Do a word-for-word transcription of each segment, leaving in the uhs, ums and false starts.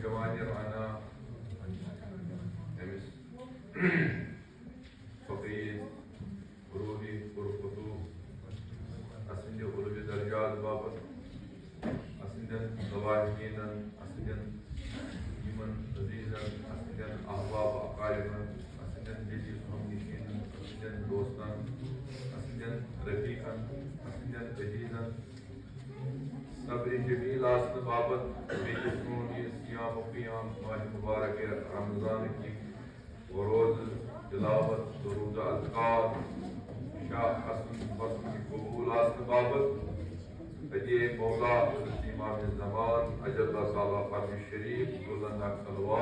جوانِ رعنا، أمِس فقیٖر روحی پُرفتوح، اسٕنٛدِ علوی درجات باپتھ، اسٕنٛدٮ۪ن لواحقیٖنن، اسٕنٛدٮ۪ن یِمن عزیٖزن، اسٕنٛدٮ۪ن احباب اقاربن، اسٕنٛدٮ۪ن جدیٖد ہم نشیٖنن، اسٕنٛدٮ۪ن دوستن، اسٕنٛدٮ۪ن رفیقن، اسٕنٛدٮ۪ن عزیٖزن، صبرِ جمیل آسنہٕ باپتھ، بیٚیہِ سون یہِ صیام و قیام ماہِ مبارک رمضان کہِ روزٕ تلاوت، روزٕ اذکار، شاہ حسن بصری قبول آسنہٕ باپتھ، ہدیہ مولا حضرت امام زمان عجل اللہ تعالیٰ فرمائش شریف بلند اکھ صلوات۔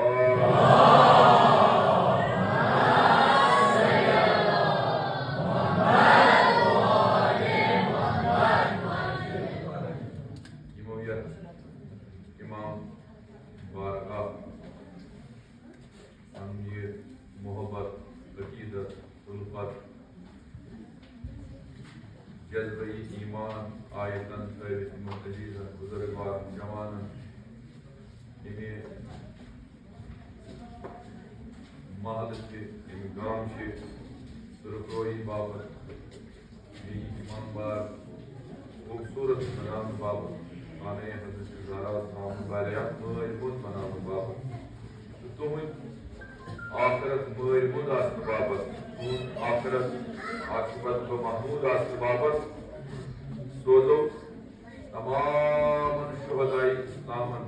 یِمو یتھ امام بارگاہ پنُن یہِ محبت، عقیدت، الفت، جذبہ ایمان آیتن تھٲوِتھ یِمن عزیزن، بزرگوارن، جوانن، ییٚمہِ محلہٕ چہِ، ییٚمہِ گامہٕ چہِ سُرخرویی باپتھ، یہِ امام بار خوٗبصوٗرت بناونہٕ باپتھ، خانہ حضرت زہرا تھاونہٕ واریاہ مٲلۍ موٚت بناونہٕ باپتھ، تہٕ تُہُنٛد آخرت مٲلۍ موٚت آسنہٕ باپتھ، تُہُنٛد آخرت عاقبت و محمود آسنہٕ باپتھ سوزو تمام شہدائے اسلامن،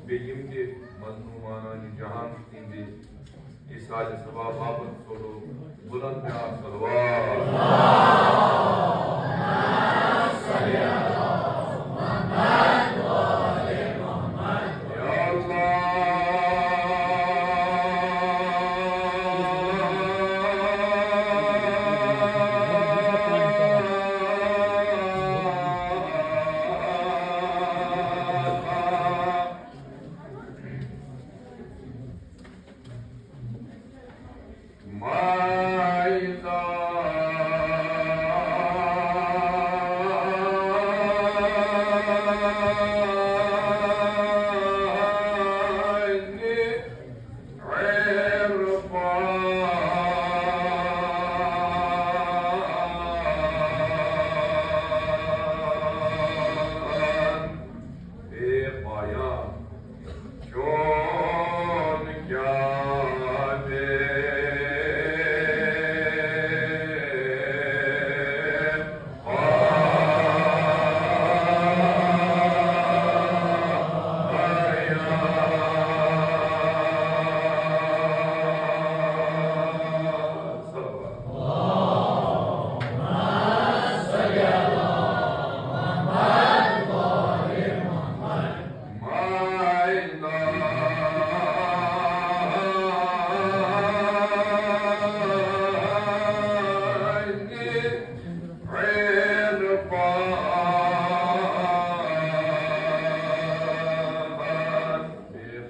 بیٚیہِ یِم تہِ مظلومانان جہان تِہنٛدِ ایصال ثواب باپتھ سوزو بلند پیار صلوات۔ یا اللہ۔ بے پایان چون کیا بے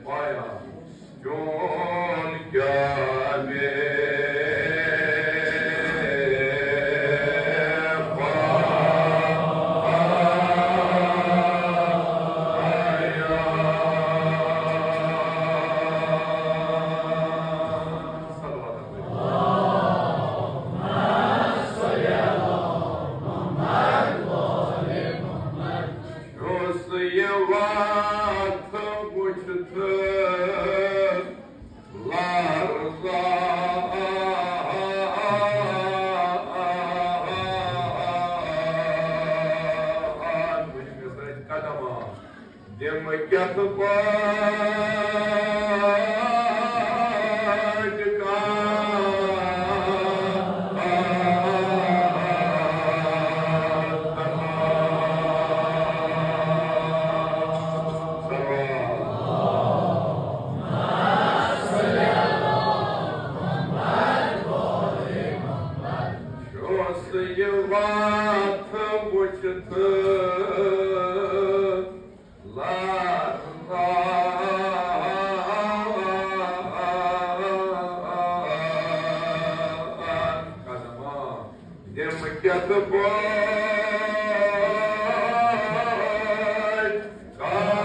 پایان۔ چون کیا بے پایان۔ چھُس یہِ وَتھ وُچھِتھ لرزان۔ وُچھ مےٚ سۭتۍ قدم آو۔ دِم کیٛاہ ژٕ پٲٹھۍ کانٛہہ۔ چھُس یہِ وَتھ وُچھِتھ لرزان۔ قدم آو۔ دِم کیٛاہ ژٕ پٲٹھۍ کانٛہہ۔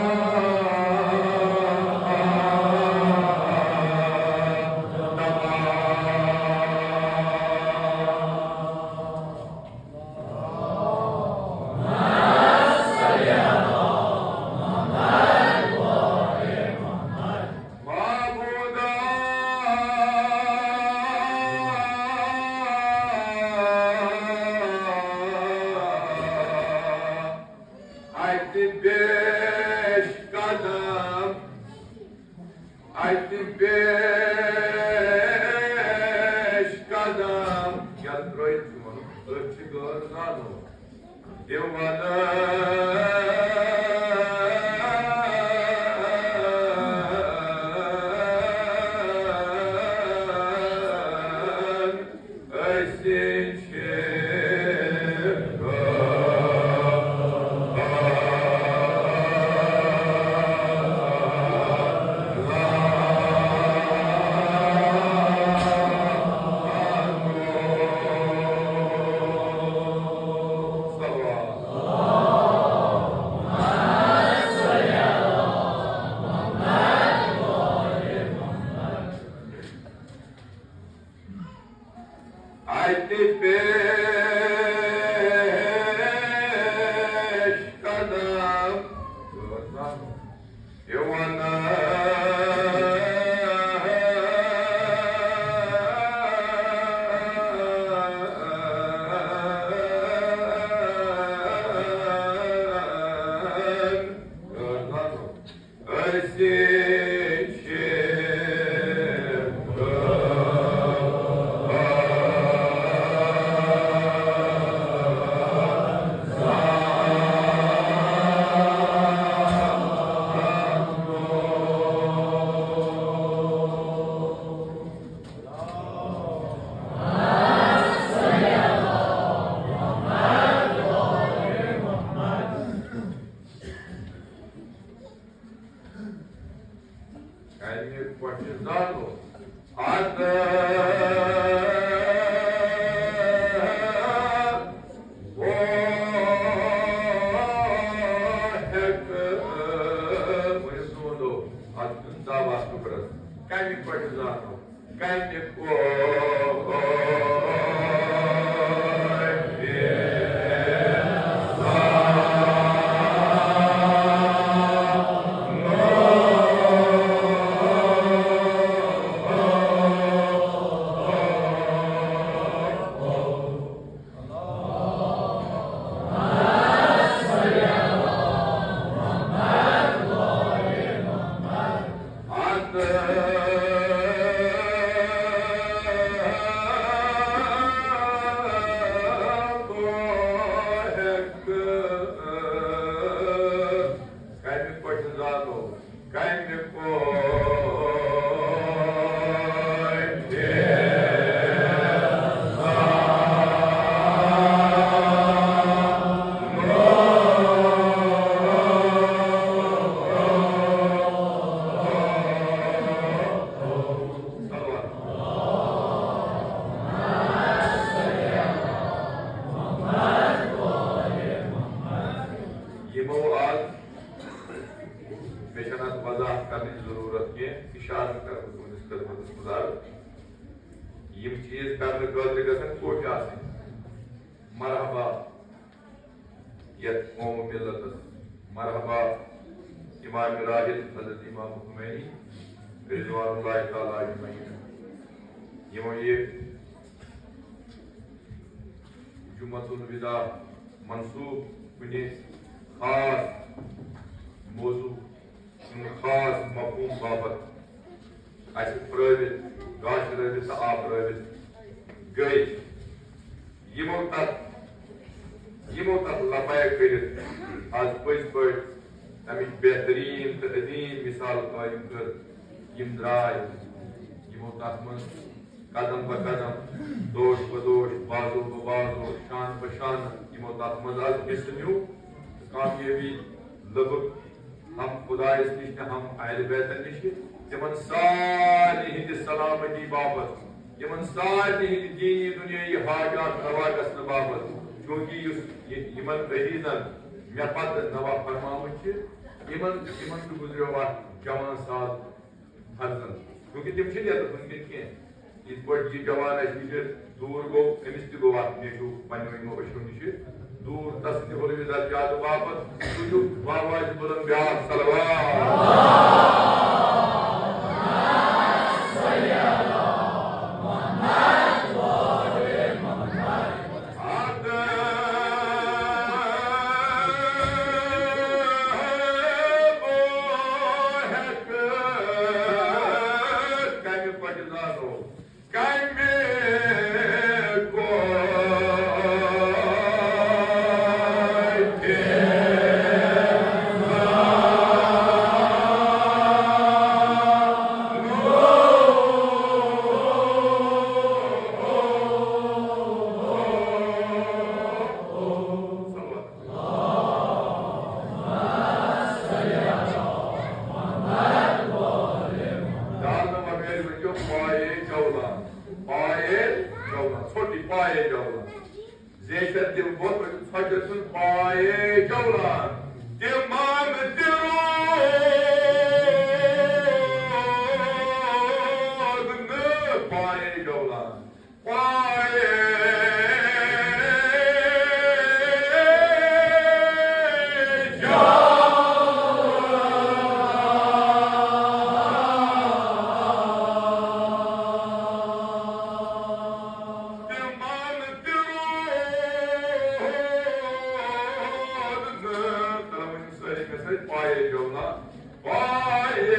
أسۍ چھِ غٲر زانو تہِ وَنان، أسۍ چھِ اَتہِ پیش قدم یِوان۔ أسۍ چھِ کَمہِ پۄچھِ زالو؟ اَدٕ بہٕ ہٮ۪کہٕ، ؤنِو سوٗنٛدو، اَتھ دیُن دَب اَتھ ٹُکرَس۔ کَمہِ پۄچھِ زالو؟ کَمہِ پۄچھِ؟ کَمہِ پۄچھِ زالو؟ کَمہِ پۄچھِ؟ یِمو آز، مےٚ چھَنہٕ اَتھ وضاحت کَرنٕچ ضروٗرت کینٛہہ، اِشارٕ کَرٕ بہٕ تُہٕنٛدِس خدمتَس منٛز عرض۔ یِم چیٖز کَرنہٕ خٲطرٕ گژھن کوٚت آسٕنۍ؟ مرحبا یَتھ قوم و مِلتَس، مرحبا امام راحل حضرت امام خمینی رضوان اللہ تعالیٰ اجمعین، یِمو یہِ جمعۃ الوداع منسوب کُنہِ خاص موضوع، کُنہِ خاص مفہوم باپتھ اَسہِ پرٛٲوِتھ، گاشہِ رٲوِتھ تہٕ آب رٲوِتھ گٔے۔ یِمو تَتھ، یِمو تَتھ لبیک کٔرِتھ آز پٔزۍ پٲٹھۍ تَمِچ بہتریٖن تہٕ عظیٖم مثال قٲیِم کٔر۔ یِم درٛاے، یِمو تَتھ منٛز قدم بہ قدم، دوش بہ دوش، بازو بہ بازو، شانہٕ بہ شانہٕ یِمو تَتھ منٛز آز حصہٕ نیوٗ تہٕ کامیٲبی لٔبٕکھ۔ ہم خدایس نِش تہٕ ہم اہل بیتن نِش، تِمن سارنٕے ہٕنٛدِ سلامتی باپتھ، یِمن سارنٕے ہٕنٛدِ دینی دُنیٲیی حاجات روا گژھنہٕ باپتھ، چوٗنٛکہِ یُس یہِ، یِمن عزیزن مےٚ پتہٕ نوا فرماومٕتۍ چھِ، یِمن، یِمن تہِ گُزریو اکھ جوان سال فرزند، چوٗنٛکہِ تِم چھِنہٕ یَتَس وٕنکٮ۪ن کینٛہہ۔ یِتھ پٲٹھۍ یہِ جوان اَسہِ نِش دوٗر گوٚو، أمِس تہِ گوٚو اَکھ نیٚچوٗ پنٛنیو یِمو أچھو نِش دوٗر، تَس تہِ ہُرِ درجات واپس۔ سُہ چھُ آوازِ بُلند بیٛاکھ صلوات۔ کَمہِ پَتہٕ زانو؟ کَمہِ کھۄتہٕ؟ پایے جولان۔ زیچھر تِم بوتلہٕ ژھۄٹہِ سُنٛد پایے جولان۔ تِمن تہِ روٗد نہٕ پایے جولان۔ پایے جولان۔ تِمن تہِ روٗد نہٕ۔ تَلہ وۄنۍ چھِو سٲری مےٚ سۭتۍ۔ پایے جولان، پایے۔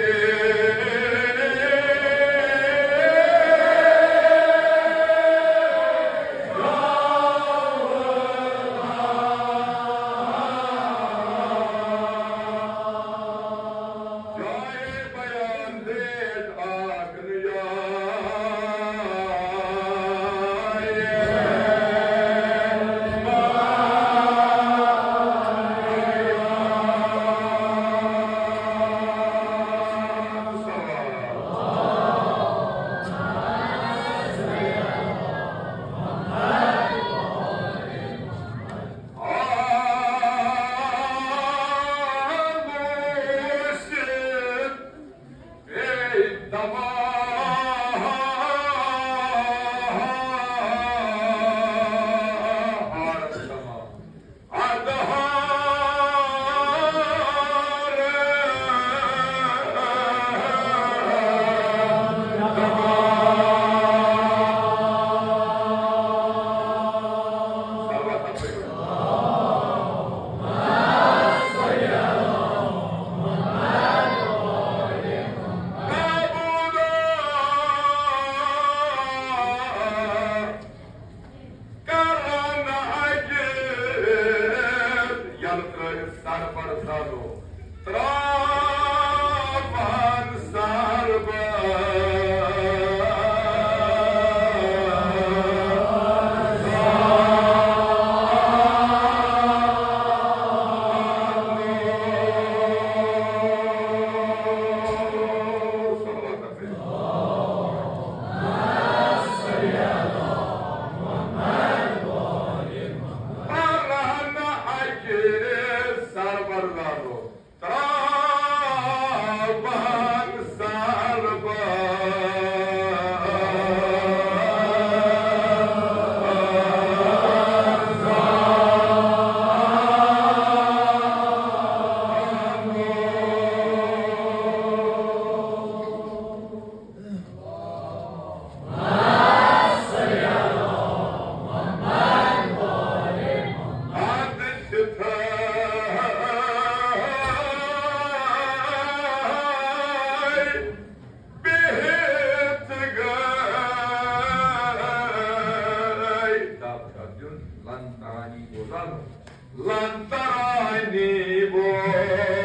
جایے بیان دِتھ اکھ نہٕ جاے۔ کران اجر یلہٕ ترٲوِتھ سر بر زالو، تراوان سر بر زالو۔ پرن اجر سر بر زالو، تراوان سر بر زالو۔ بِہِتھ گٔے۔ دب چھُ اَتھ دیُن، لن ترانی بوزان۔ لن ترانی بوزان۔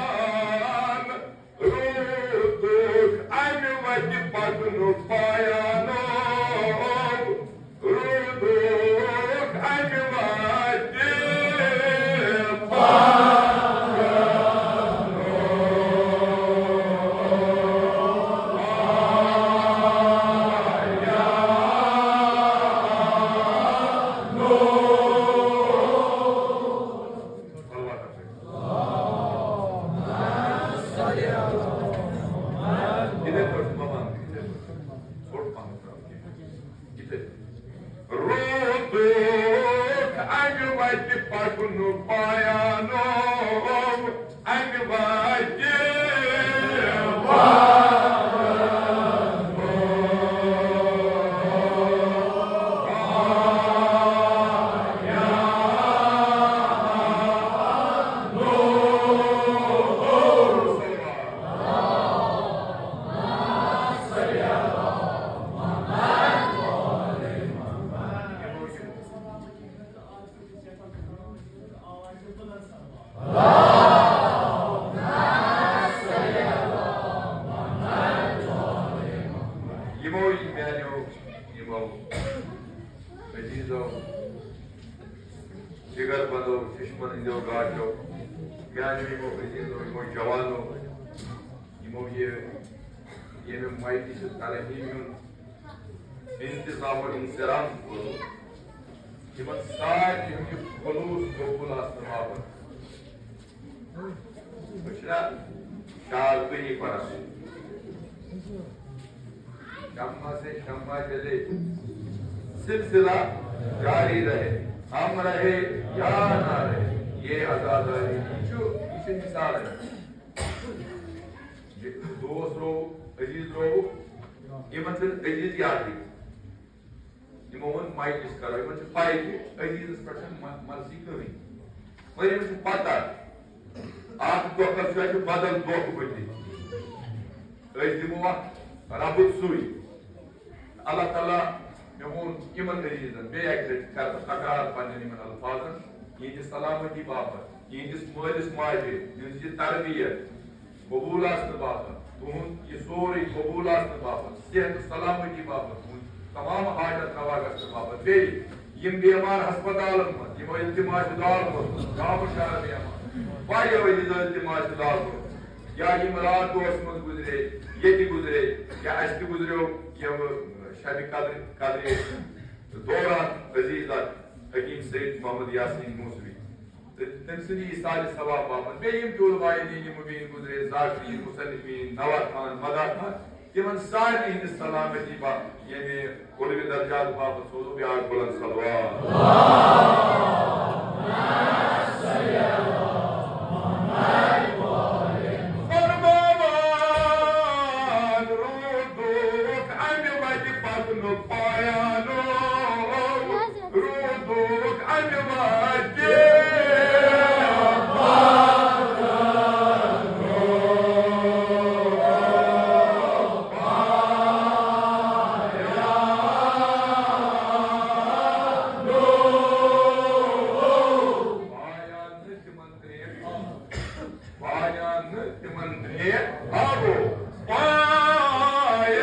فرمان روٗدُک اَمہِ وَتہِ پَکنُک پایانو۔ روٗدُک اَمہِ وَتہِ پَکنُک پایانو۔ یِتھَے پٲٹھۍ مَہ وَن، یِتھَے پٲٹھۍ۔ ژھوٚٹ پَہَم ترٛاو۔ یِتھَے پٲٹھۍ۔ روٗدُک اَمہِ وَتہِ پَکنُک پایانو، اَمہِ وَتہِ پَکنُک پایانو۔ جگر بندو، چشمن ہٕنٛدیو گاٹیو، میانیو یِمو عزیزو، یِمو جوانو، یِمو یہِ، ییٚمہِ مایکہِ چھِ ترحیب ہُنٛد انتظام و انصرام کوٚرمُت، یِمن سارنٕے ہُنٛد یہِ خلوص قبول آسنہٕ باپتھ۔ بشرا شاعر کو یہ پڑھا۔ شمع سے شمع جلے، سلسلہ جاری رہے، ہم رہے یا نہ رہے، یہ عزاداری، یہ چھُ، یہ چھُ مثال ہے۔ یہ دوست رو، عزیز رو، یہ مطلب عزیز یاد۔ یِمو ووٚن، مایکِس کرو، یِمن چھِ پَے کہِ عزیزس پٮ۪ٹھ چھَنہٕ مَ-، مرضی کٕہٕنۍ۔ مگر یِمن چھِ پَتہ، اکھ دۄکھٕ چھُ اَسہِ بدل دۄکھٕ بٔنِتھ۔ أسۍ دِمو اَتھ رَبُت سُے۔ اللہ تعالیٰ، مےٚ ووٚن یِمن عزیزن بیٚیہِ اَکہِ لَٹہِ، کرٕ بہٕ تکرار پننٮ۪ن یِمن الفاظن، یِہنٛدِ سلامتی باپتھ، یِہنٛدِس مٲلِس ماجہِ ہٕنٛز یہِ تربیت، قبول آسنہٕ باپتھ، تُہُنٛد یہِ سورُے قبول آسنہٕ باپتھ، صحت و سلامتی باپتھ، تُہُنٛد تمام حاجت روا گژھنہٕ باپتھ، بیٚیہِ یِم بیمار ہسپتالن منٛز، یِمو التماس دُعا کوٚرمُت، گامہٕ شہر بیمار، واریاہ عزیزو التماس دُعا کوٚرمُت، یا یِم راتھ دۄہس منٛز گُزرے، ییٚتہِ گُزرے، یا اَسہِ تہِ گُزریو یِم شبِ قدر، قدرِ دوران عزیز اکھ حکیم سید محمد یاسین موسوی۔ تہٕ تٔمۍ سٕنٛدِ ایثار ثواب باپتھ۔ بیٚیہِ یِم تہِ علماء دین، یِم مُبین گُزرے، ذاکرین، مصنفین، نوا خان، مدا خان، تِمن سارنٕے ہٕنٛدِ سلامتی باپتھ، یعنی علوِ درجات باپتھ سوزو بیٛاکھ بُلند صلوات۔ فرمان روٗدُک اَمہِ وَتہِ پَکنُک پایانو۔ روٗدُک اَمہِ وَتہِ۔ پایان نہٕ تِمن ترٛےٚ آبو۔ پایان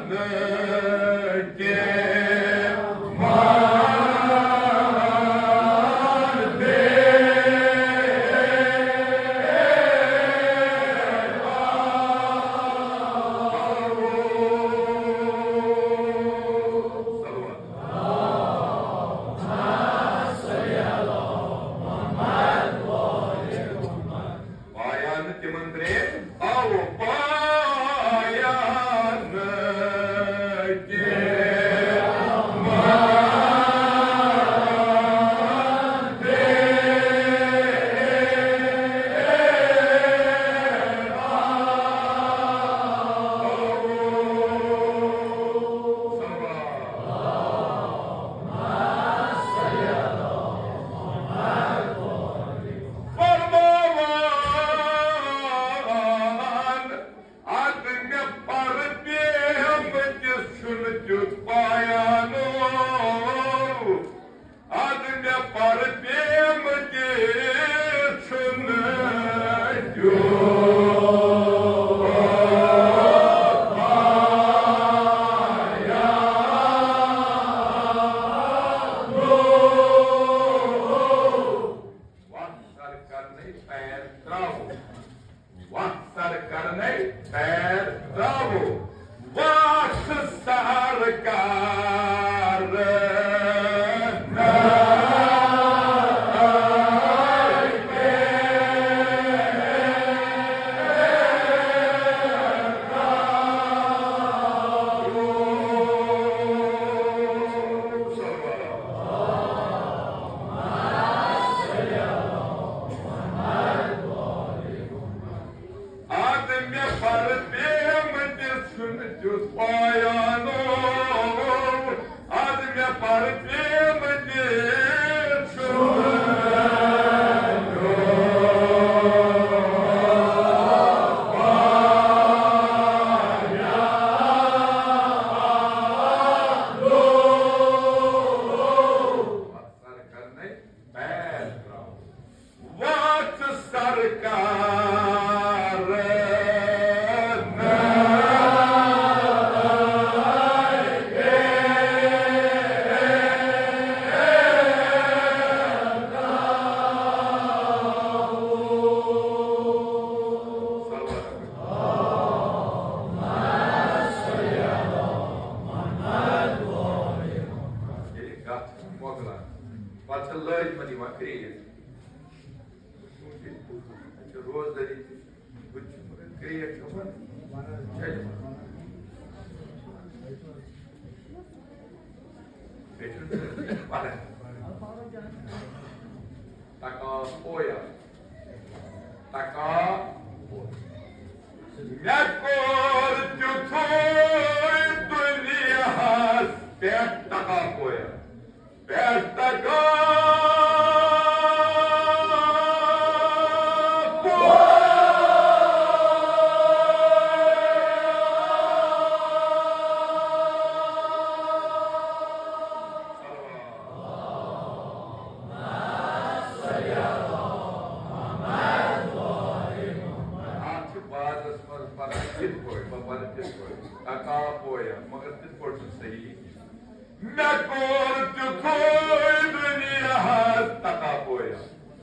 نہٕ تِمن۔ مۄکلان۔ پتہٕ چھِ لٲجمَن یِوان کرٛیک۔ سونٛچِتھ، اَتہِ چھِ روزدٔری تہِ۔ بہٕ تہِ چھُس مگر کرٛیک چھُ وَنان۔ چھا یِوان؟ بیٚیہِ چھُنہٕ پَران۔ تکا پویا۔ تکا پویا۔ مےٚ کوٚر تیُتھُے دُنیاہَس پٮ۪ٹھ تکا پویا۔ پٮ۪ٹھ تکا پویا۔ اَتھ چھِ بعضس منٛز پَران تِتھ پٲٹھۍ، بہٕ پَرٕ تِتھ پٲٹھۍ، تکا پویا، مگر تِتھ پٲٹھۍ چھُنہٕ صحیح کینٛہہ۔ مےٚ کوٚر تیُتھُے دُنیاہَس تکا پویا،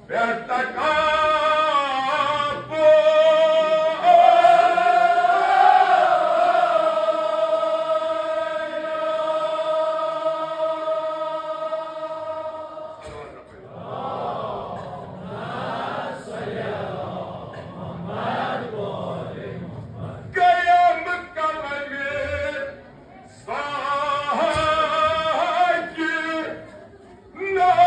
پٮ۪ٹھ تکا پویا۔ گٔیم قلمِ ساکِن نام۔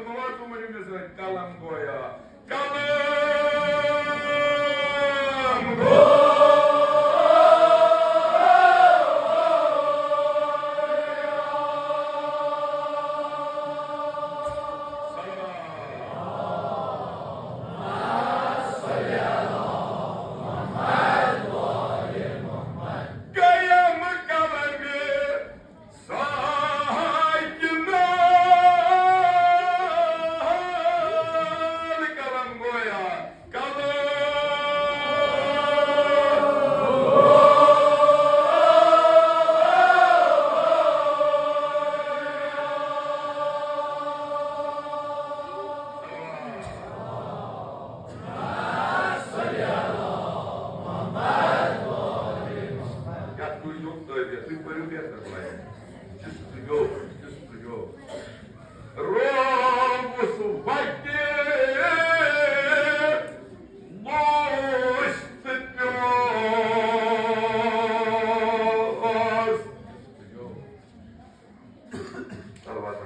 گوٚو تِمن یِم مےٚ سۭتۍ قلم گویا۔ قلم گویا۔ گٔیم قلمِ ساکِن نام۔ قلم گویا۔ قلم۔ یتھ روٗزِو تٲبیہ، تُہۍ پٔرِو بہتر پٲٹھۍ۔ جستجو، جستجو۔ رووُس وتہِ لوٚژھ تہٕ پیوٚس۔ صلوات۔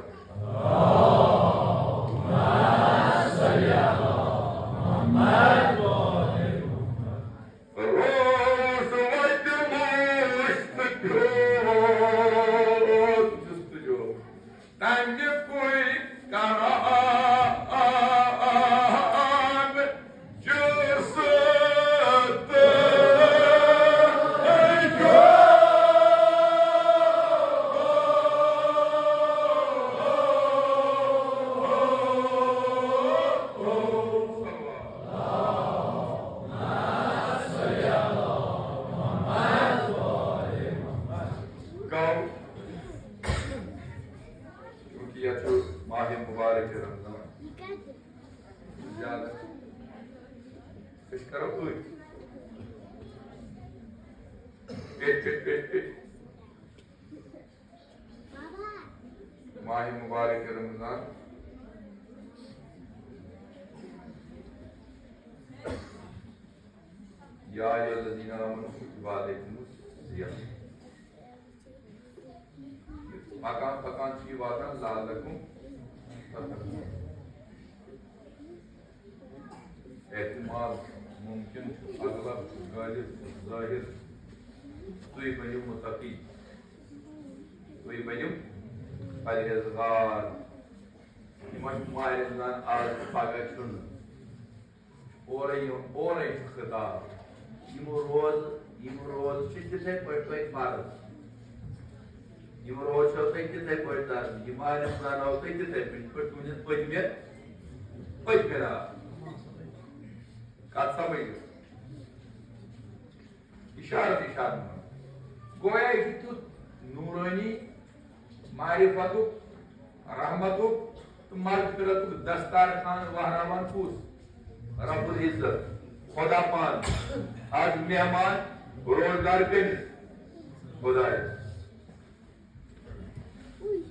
رووُس وتہِ لوٚژھ تہٕ پیوٚس۔ جستجو۔ تمہِ پُے کران جستجو۔ گوٚو، چونکہ یتھ چھُ ماہِ مبارک رمضان۔ زیادٕ۔ أسۍ کرو أتھۍ۔ پٮ۪ٹھۍ، پٮ۪ٹھۍ، پٮ۪ٹھۍ، پٮ۪ٹھۍ۔ ماہِ مبارک رمضان۔ یا ایھا الذین آمنوا کتب علیکم الصیام۔ پکان پکان چھُ یہِ واتان لعلکم تتقون۔ احتمال ممکن چھُ، اغلب چھُ، غالب چھُ، ظٲہر۔ تُہۍ بٔنِو متقی۔ تُہۍ بٔنِو پرہیزگار۔ یِمن چھُ ماہِ رمضان آز تہٕ پگاہ چھُنہٕ۔ اورے یِوان، اورے چھُ خطاب۔ یِم روز، یِم روز چھِ تِتھے پٲٹھۍ تۄہہِ فرض۔ یِم روز چھَو تۄہہِ تِتھے پٲٹھۍ تران۔ یِم آیہِ رمضان آو تۄہہِ تِتھے پٲٹھۍ، یِتھ پٲٹھۍ تُہٕنٛدِس پٔتمہِ، پٔتمہِ راتھ۔ کتھ سمجھ؟ اِشارٕ اِشارٕ منٛز۔ گویا یہِ چھُ تیُتھ نوٗرٲنی، معرفتُک، رحمتُک تہٕ مغفرتُک دستارخان وہراوان کُس؟ رب العزت، خدا پان۔ از مہمان روزدار کٔمِس؟ خدایس،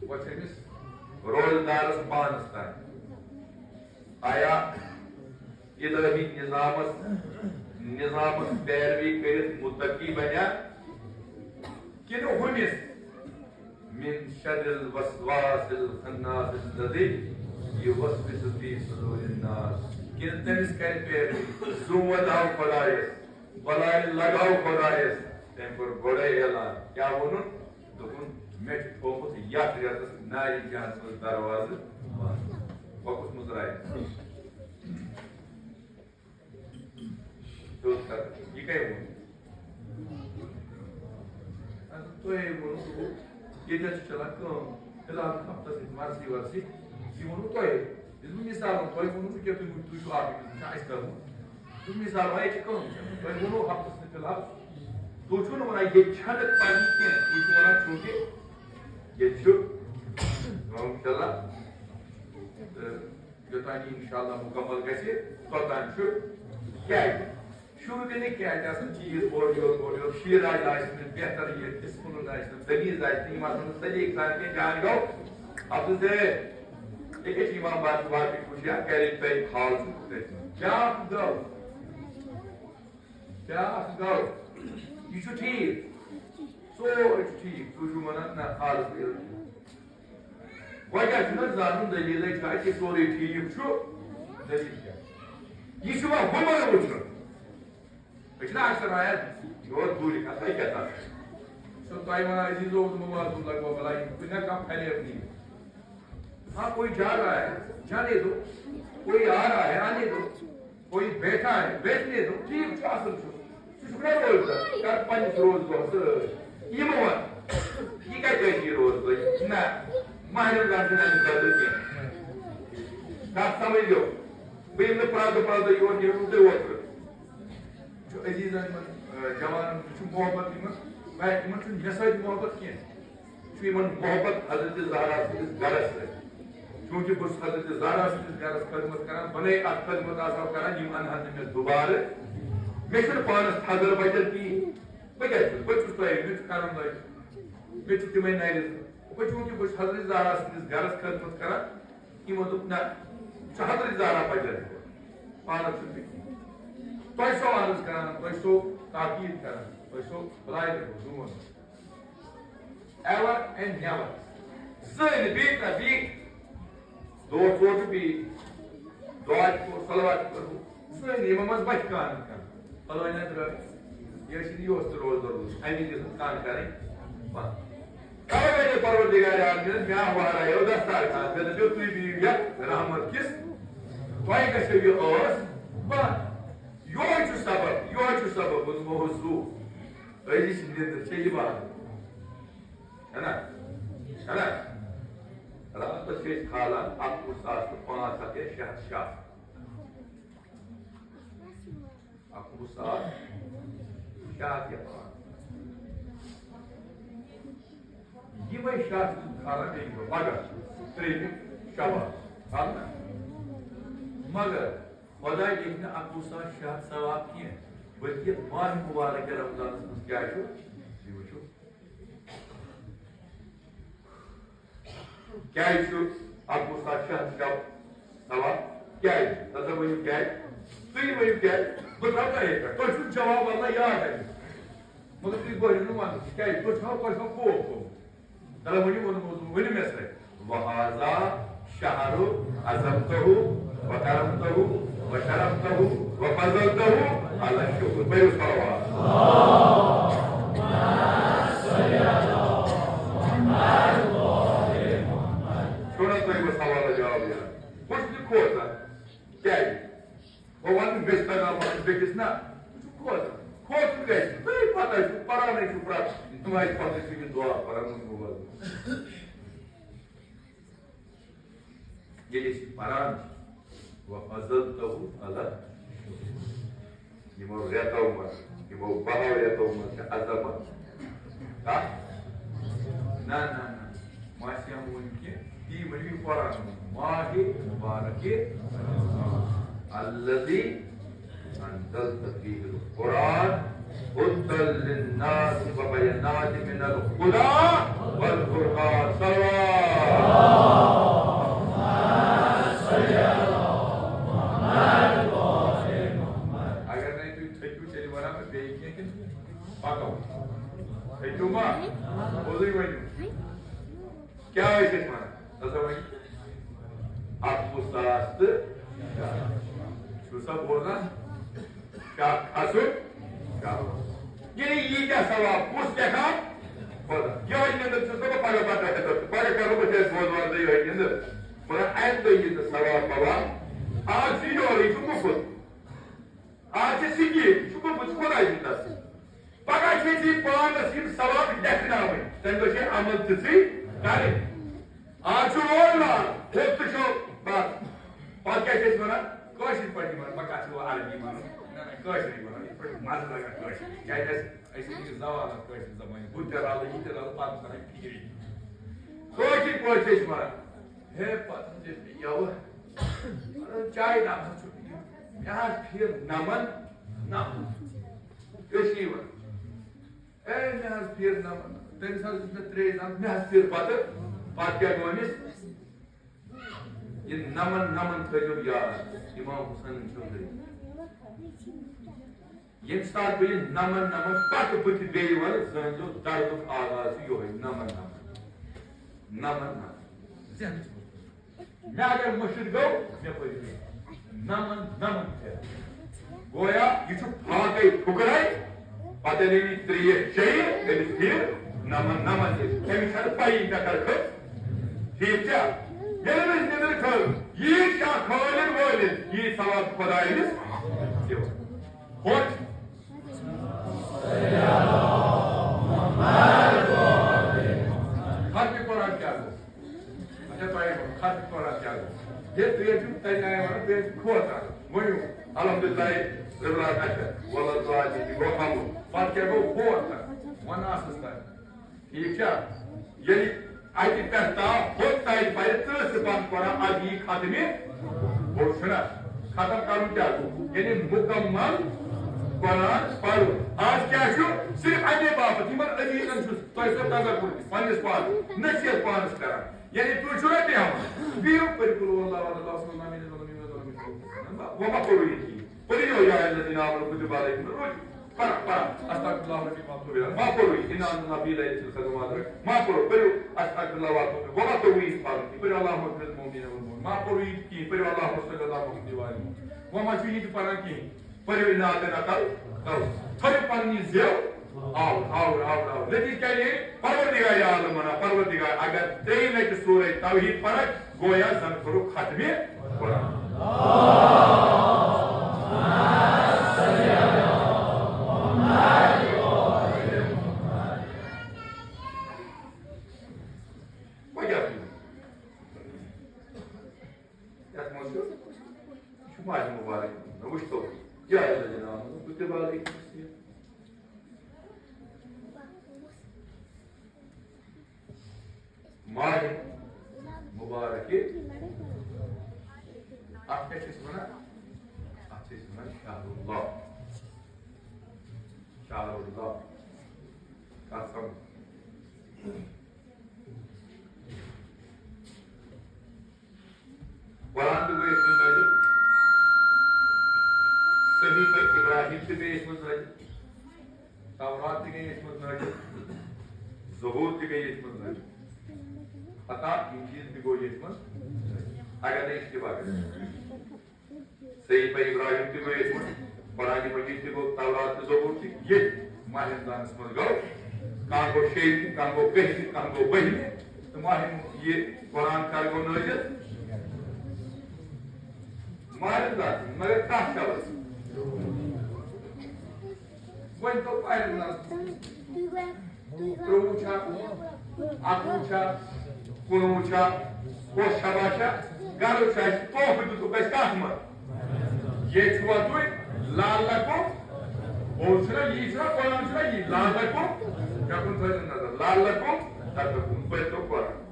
وۄنۍ چھُ أمِس روزٕ دارس پانس تام۔ آیا الہی نظامس، نظامس پیروی کٔرِتھ متقی بنیا، کِنہٕ ہُمِس؟ من شر الوسواس الخناس الذی یوسوس فی صدور الناس۔ کِنہٕ تٔمِس کرِ پیروی؟ زوٗ وداو خدایس، بلایہِ لگاو خدایس۔ تٔمۍ کوٚر گۄڈے اعلان، کیٛاہ ووٚنُن؟ دوٚپُن، مےٚ چھُ تھوٚومُت یتھ رٮ۪تس نارِ جہنمس دروازٕ بنٛد۔ وۄنۍ کُس مُترایہِ؟ سیوٚد کتھ۔ یہِ کٔمۍ ووٚن؟ اَدٕ تۄہے ووٚنوُ، دوٚپُکھ، ییٚتٮ۪تھ چھِ چلان کٲم، فی الحال ہفتس سۭتۍ مرثی ورثی، یہِ ووٚنوُ تۄہے۔ ییٚلہِ بہٕ مثال وَنہٕ، تۄہہِ ووٚنوُ نہٕ کینٛہہ، تُہۍ وٕچھِو، تُہۍ چھُو اَکھ أکِس وٕچھان، اَسہِ کَرُن۔ تُہۍ مثال وَنان، ییٚتہِ چھِ کٲم چلان۔ تۄہہِ ووٚنوُ ہفتس سۭتۍ فی الحال، تُہۍ چھُو نہٕ وَنان، ییٚتہِ چھَنہٕ پَرنہِ کینٛہہ، تُہۍ چھِو وَنان، چوٗنٛکہِ ییٚتہِ چھُ کٲم چلان۔ تہٕ یوٚتام یہِ انشاءاللہ مُکمل گژھِ، توٚتام چھُ کیٛازِ؟ شروع تہِ نہٕ کیٛازِ آسان چیٖز اورٕ یورٕ، اورٕ یورٕ، شیٖراز آسہِ نہٕ، بہتر یہِ، اسم الہُ آسہِ نہٕ، دٔلیٖل آسہِ نہٕ، یِم آسان نہٕ سلیقہٕ سان کینٛہہ، جان گوٚو۔ عبدالزے، یہِ کیٛاہ چھِ امام باقی باقی وٕچھ یا گرِ تۄہہِ حال چھُ تٔتھۍ منٛز۔ بیٛاکھ گوٚو، بیٛاکھ گوٚو، یہِ چھُ ٹھیٖک، سورُے چھُ ٹھیٖک، تُہۍ چھِو وَنان نہ، حالَس گٔے وۄنۍ کیٛاہ چھُنہٕ زانُن، دٔلیٖلٕے چھا کہِ سورُے ٹھیٖک چھُ؟ دٔلیٖل کیٛاہ؟ یہِ چھُ وۄنۍ ہُمَے وٕچھُن۔ أسۍ چھِنہ اکثر وَنان، یورٕ دوٗرِ کَتھ، تۄہہِ کیٛاہ تَتھ؟ چھُ تۄہہِ وَنان، عزیٖزو، دوٚپمو، وَلہٕ، دوٚپمُت، لَگہِ وۄنۍ بَلاے، کُنہِ نہ کانٛہہ فرق نہیں۔ ہاں، کوئی جا رہا ہے، جانے دو۔ کوئی آ رہا ہے، آنے دو۔ کوئی بیٹھا ہے، بیٹھنے دو، ٹھیٖک چھُ، اَصٕل چھُ۔ سُہ چھُکھ نا روزدار، کر پنٛنِس روزٕ دۄہَس سۭتۍ۔ یِمہٕ وَن، یہِ کَتہِ ٲسۍ یہِ روزٕ دۄہ؟ نہ، ماہِ رمضان چھُنہٕ اَمہِ خٲطرٕ کینٛہہ۔ کَتھ سَمٕجھ لیو؟ بہٕ یِمہٕ نہٕ پرٛٮ۪تھ دۄہ، پرٛٮ۪تھ دۄہ یور، یہِ ووٚنوُ تۄہہِ اوترٕ۔ چھُ عزیٖزَن یِمَن، آ، جوانَن چھُ محبت یِمَن، مگر یِمَن چھُنہٕ مےٚ سۭتۍ محبت کینٛہہ۔ چھُ یِمن محبت حضرت زہرا سٕنٛدِس گرس سۭتۍ۔ چوٗنٛکہِ بہٕ چھُس حضرت زہرا سٕنٛدِس گرس خدمت کران، بہٕ نے اتھ خدمت آسہٕ ہا کران، یِم انہٕ ہن نہٕ مےٚ دُبارٕ۔ مےٚ چھُنہٕ پانس تھزر بجر کِہیٖنۍ۔ بہٕ کیٛاہ چھُس؟ بہٕ چھُس تۄہہِ، مےٚ چھُ کرُن تۄہہِ۔ مےٚ چھُ تِمے نرِ زٕ۔ وۄنۍ چوٗنٛکہِ بہٕ چھُس حضرت زہرا سٕنٛدِس گرس خدمت کران، یِمو دوٚپ، نہ، یہِ چھُ حضرت زہرا بجر۔ پانس چھُنہٕ مےٚ کِہیٖنۍ۔ تۄہہِ چھُسو عرض کران، تۄہہِ چھُسو تاکید کران، تۄہہِ چھُسو بلایہِ پٮ۪ٹھ زوٗن۔ Ever and never. زٕہٕنۍ نہٕ بیٚیہِ کانٛہہ بیٚیہِ دۄہ ژور چھُ بیٚیہِ دۄہ تہِ کوٚر، صلوات تہِ کوٚر، زٕہٕنۍ نہٕ یِمن منٛز بَچہِ کانٛہہ نہٕ کانٛہہ۔ فلٲنۍ نہ درٛاے، یہِ ٲسِن یہِ اوس تہِ روزدار روٗدمُت، اَمہِ وِزِ ٲسٕن کانٛہہ کَرٕنۍ بنٛد۔ تَوَے وَنے پروردگار عالمینَن، مےٚ وارایو دستار خان، مےٚ دَپیو، تُہۍ بِہِو یَتھ رحمت کِس، تۄہہِ گژھیو یہِ ٲس بنٛد۔ یِہوٚے چھُ سبب، یِہوٚے چھُ سبب، بہٕ دِمو ہُہ زُو۔ أزِچ نیٚنٛدٕر چھےٚ عبادت۔ ہے نا؟ ہے نا؟ راتس چھِ أسۍ کھالان اَکوُہ ساس تہٕ پانٛژھ ہَتھ یا شےٚ ہَتھ شاہ۔ اَکوُہ ساس شےٚ ہَتھ یا پانٛژھ۔ یِمے شاہ چھِ کھالان بیٚیہِ دۄہ پگاہ، ترٛیٚیِمہِ شوال۔ کھالنا؟ مگر خۄداے لیکھِ نہٕ اَکوُہ ساس شےٚ ہَتھ ثواب کینٛہہ، بلکہِ ماہِ مُبارک رمضانَس منٛز کیٛاہ چھُ؟ یہِ وٕچھِو۔ کیٛازِ چھُ اَکوُہ ساس شےٚ ہَتھ شب ثواب؟ کیٛازِ؟ تَتھ ؤنِو کیٛازِ؟ تُہۍ ؤنِو کیٛازِ؟ بہٕ ترٛاوٕ تۄہے پٮ۪ٹھ۔ تۄہہِ چھُو جواب واللہ یاد اَتہِ۔ مگر تُہۍ بٔرِو نہٕ وَنُن، کیٛازِ؟ تۄہہِ چھُوا، تۄہہِ چھُوا خوف گوٚمُت؟ تَلہٕ ؤنِو، ووٚنمُت، ؤنِو مےٚ سۭتۍ۔ وَهَذَا شَهْرُ عَظَّمْتَهُ وَكَرَّمْتَهُ وَشَرَّفْتَهُ وَفَضَّلْتَهُ عَلَى الشُّهُورِ۔ پٔرِو صلوات۔ چھُو نا تۄہہِ بہٕ سوالَس جواب دِوان؟ بہٕ چھُس نہٕ کھوژان۔ کیٛازِ؟ بہٕ وَنہٕ مےٚ چھِ تَگان وَنُن بیٚکِس نہ۔ بہٕ چھُس کھوژان۔ کھوژُن گژھِ۔ تۄہہِ پَتہ چھُ، پَرانٕے چھُو پرٛٮ۪تھ نمازِ پَتہٕ ٲسِو یہِ دُعا پَران، ووٚنمُت وَلہٕ۔ ییٚلہِ أسۍ یہِ پران چھِ، وَفَضَّلْتَهُ عَلَى، یِمو رٮ۪تو منٛز، یِمو بَہو رٮ۪تو منٛز چھِ عظمت۔ کَتھ؟ نہ، نہ، نہ۔ ماسہِ ہم ووٚن کہِ، تی ؤنِو یہِ قرآن ووٚن، ماہِ مُبارکہِ الذی انزلت فیہ القرآن۔ هدى للناس وبينات من الهدى والفرقان. صلوات. اگر نہٕ تُہۍ تھٔکِو، تیٚلہِ وَنہٕ بہٕ بیٚیہِ کینٛہہ کِنہٕ پَکو؟ تھٔکِو ما؟ پوٚزُے ؤنِو۔ کیٛاہ ٲسۍ أسۍ وَنان؟ سا ؤنِو۔ اَکوُہ ساس تہٕ شےٚ۔ چھُو سا بوزان؟ شےٚ کھسُن، شےٚ۔ یعنی ییٖتیٛاہ ثواب، کُس لیکھان؟ خۄدا۔ یِہوٚے نیٚنٛدٕر چھُس نہٕ بہٕ پَگاہ پَتہٕ ہٮ۪کان۔ پَگاہ کَرو بہٕ تیٚلہِ بوزوان تہٕ یِہوٚے نیٚنٛدٕر۔ مگر اَمہِ دۄہ ییٖژاہ ثواب پَوان۔ آز چھُ یورٕ، یہِ چھُ مُفت۔ آز چھِ سِکیٖم، یہِ چھُ گوٚمُت خۄداے سُنٛد دستہٕ۔ پگاہ چھِ أسۍ یہِ پانَس یِم ثواب لیکھناوٕنۍ، تَمہِ دۄہ چھِ عمل تِژٕے کَرٕنۍ۔ آز چھُ رول لال، ہوٚت تہٕ چھُ بَس۔ پَتہٕ کیٛاہ چھِ أسۍ وَنان؟ کٲشِر پٲٹھۍ وَنان، بہٕ کَتھ چھُ وۄنۍ عربی وَنُن؟ نہ، نہ، کٲشرُے وَنو، یِتھ پٲٹھۍ مَزٕ لَگان کٲشِر۔ کیٛازِ اَسہِ، اَسہِ چھِ یہِ زوال اَتھ کٲشِر زبٲنۍ، ہُہ تہِ رَلہٕ، یہِ تہِ رَلہٕ، پَتہٕ کَران فِکرِ۔ کٲشِر پٲٹھۍ چھِ أسۍ وَنان، ہے، پَتہٕ چھِ أسۍ یَوٕ چاے دام حظ چھُ بِہِتھ۔ مےٚ حظ پھِر نَمَن نَمَن۔ کٔشی وَن۔ اے، مےٚ حظ پھِر نَمَن۔ تٔمِس حظ دیُت مےٚ ترٛیش دام، مےٚ حظ پھِر بَتہٕ۔ پَتہٕ کیٛاہ گوٚو أمِس؟ یہِ نَمَن نَمَن تھٲیزیو یاد۔ اِمام حُسینَن چھُ دٔلیٖل۔ ییٚمہِ ساتہٕ بہٕ یہِ نَمَن نَمَن پَتہٕ بٕتھِ بیٚیہِ وَنہٕ، زٲنۍزیو دَردُک آغاز چھُ یِہوٚے، نَمَن نَمَن۔ نَمَن نَمَن۔ ذہنَس منٛز۔ مےٚ اگر مٔشِتھ گوٚو، مےٚ پٔرِو یہِ۔ نَمَن نَمَن پھِرِ۔ گویا یہِ چھُ فاقَے پھُکرَے، پَتہٕ ییٚلہِ یہِ ترٛیش چیٚیہِ، تٔمِس پھِر نَمَن نَمَن تہِ۔ تٔمِس چھَنہٕ پَیی مےٚ کَر کھٔژ۔ ٹھیٖک چھا؟ ییٚلہِ أمِس نیٚنٛدٕر کھٔژ، یی شاہ کھٲلِتھ وٲلِتھ، یی ثواب خۄدایَس دِوان۔ ہوٚچھ۔ ختمِ قرآن کیٛاہ گوٚو؟ اچھا، تۄہہِ ختمِ قرآن کیٛاہ گوٚو؟ ہے، تُہۍ حظ چھِو تَمہِ آیہِ وَنان، تُہۍ حظ چھِو کھوژان۔ ؤنِو، الحمدللہ رب العالمین، اچھا، وَلَا الضَّالِّينَ، یہِ گوٚو حمُد۔ پَتہٕ کیٛاہ گوٚو؟ ووٹ تَتھ۔ وَنہٕ آسَس تَتھ۔ ٹھیٖک چھا؟ ییٚلہِ اَتہِ پٮ۪ٹھ تام ہوٚت تام پَرِ تٕرٛہ صفحہٕ قرآن، اَدٕ یی ختمہِ۔ گوٚو چھُنہ؟ ختم کَرُن کیٛاہ گوٚو؟ یعنی مُکمل قرآن پَرُن۔ آز کیٛاہ چھُ؟ صرف اَمے باپَتھ یِمَن عزیٖزَن چھُس تۄہہِ سۭتۍ نظر کوٚرمُت، پنٛنِس پانَس، نصیحت پانَس کَران۔ یعنی تُہۍ چھُو نہ بیٚہوان، بِہِو، پٔرِو قل هو الله احد، الله الصمد، لم يلد ولم يولد ولم يكن له كفوا أحد۔ وۄنۍ ما پوٚرُو یہِ کِہیٖنۍ؟ پٔرِو یا أيها الذين آمنوا كتب عليكم الصيام۔ پَر، پَر۔ أستغفر الله ربي وأتوب إليه۔ ما پوٚرُو یہِ؟ إنا أنزلناه في ليلة القدر وما أدراك۔ ما پوٚرُو؟ پٔرِو أستغفر الله وأتوب إليه۔ وما پوٚرُو یہِ پَرُن کِہیٖنۍ؟ پٔرِو اللهم اغفر للمؤمنين والمؤمنات۔ ما پوٚرُو یہِ کِہیٖنۍ؟ پٔرِو اللهم صل على محمد وآل محمد۔ وۄنۍ ما چھُو یہِ تہِ پَران کِہیٖنۍ؟ پٔرِو إنا أعطيناك الكوثر۔ تھٲیِو پَنٕنۍ یہِ زٮ۪و آوُر، آوُر، آوُر، آوُر۔ نتیجہ کیٛاہ نیرِ؟ پروردگار عالم وَنان، پروردگار، اگر ترٛیٚیہِ لٹہِ سورہ توحید پَرَکھ، گویا زَن کوٚرُکھ ختمِ قرآن۔ وۄنۍ کیٛاہ وَنو؟ یَتھ منٛز چھُ، یہِ چھُ ماہِ مُبارک، مےٚ وٕچھ تو، یا أيها الذين آمنوا كتب عليكم الصيام۔ ماہِ مُبارکہِ، اَتھ کیٛاہ چھِ أسۍ وَنان؟ اَتھ چھِ أسۍ وَنان شہر اللہ۔ شہر اللہ۔ کَتھ سَمجھ؟ قرآن تہِ گوٚو یَتھ منٛز نٲزِل، صحیفہ ابراہیم تہِ گٔے یَتھ منٛز نٲزِل، تورات تہِ گٔے یَتھ منٛز نٲزِل، زبور تہِ گٔے یَتھ منٛز نٲزِل، حتی انجیل تہِ گوٚو یَتھ منٛز نٲزِل۔ اگر نہٕ اشتباہ گژھِ۔ صحیفہ ابراہیم تہِ گوٚو ییٚتہِ منٛز، قرآن مجید تہِ گوٚو، تورات تہٕ زبور تہِ ییٚتہِ ماہِ رمضانس منٛز گوٚو۔ کانٛہہ گوٚو شیٚیہِ، کانٛہہ گوٚو کٔہمہِ، کانٛہہ گوٚو بٔہمہِ۔ تہٕ ماہِ، یہِ قرآن کر گوٚو نٲزِل؟ ماہِ رمضان، مگر کَتھ شبس؟ وۄنۍ تو ماہِ رمضان۔ ترٛۆوُہ چھا؟ اَکوُہ چھا؟ کُنوُہ چھا؟ کۄس شبا چھا؟ غرض چھُ اَسہِ تحفہٕ دیُتُکھ اَسہِ کَتھ منٛز؟ ییٚتہِ چھُوا تُہۍ؟ لعلکم، اور چھُنہ یی، چھُنہ قرآن، چھُنہ یی؟ لعلکم، مےٚ کُن تھٲیِو نظر، لعلکم تتقون، پٔرۍ تو قرآن۔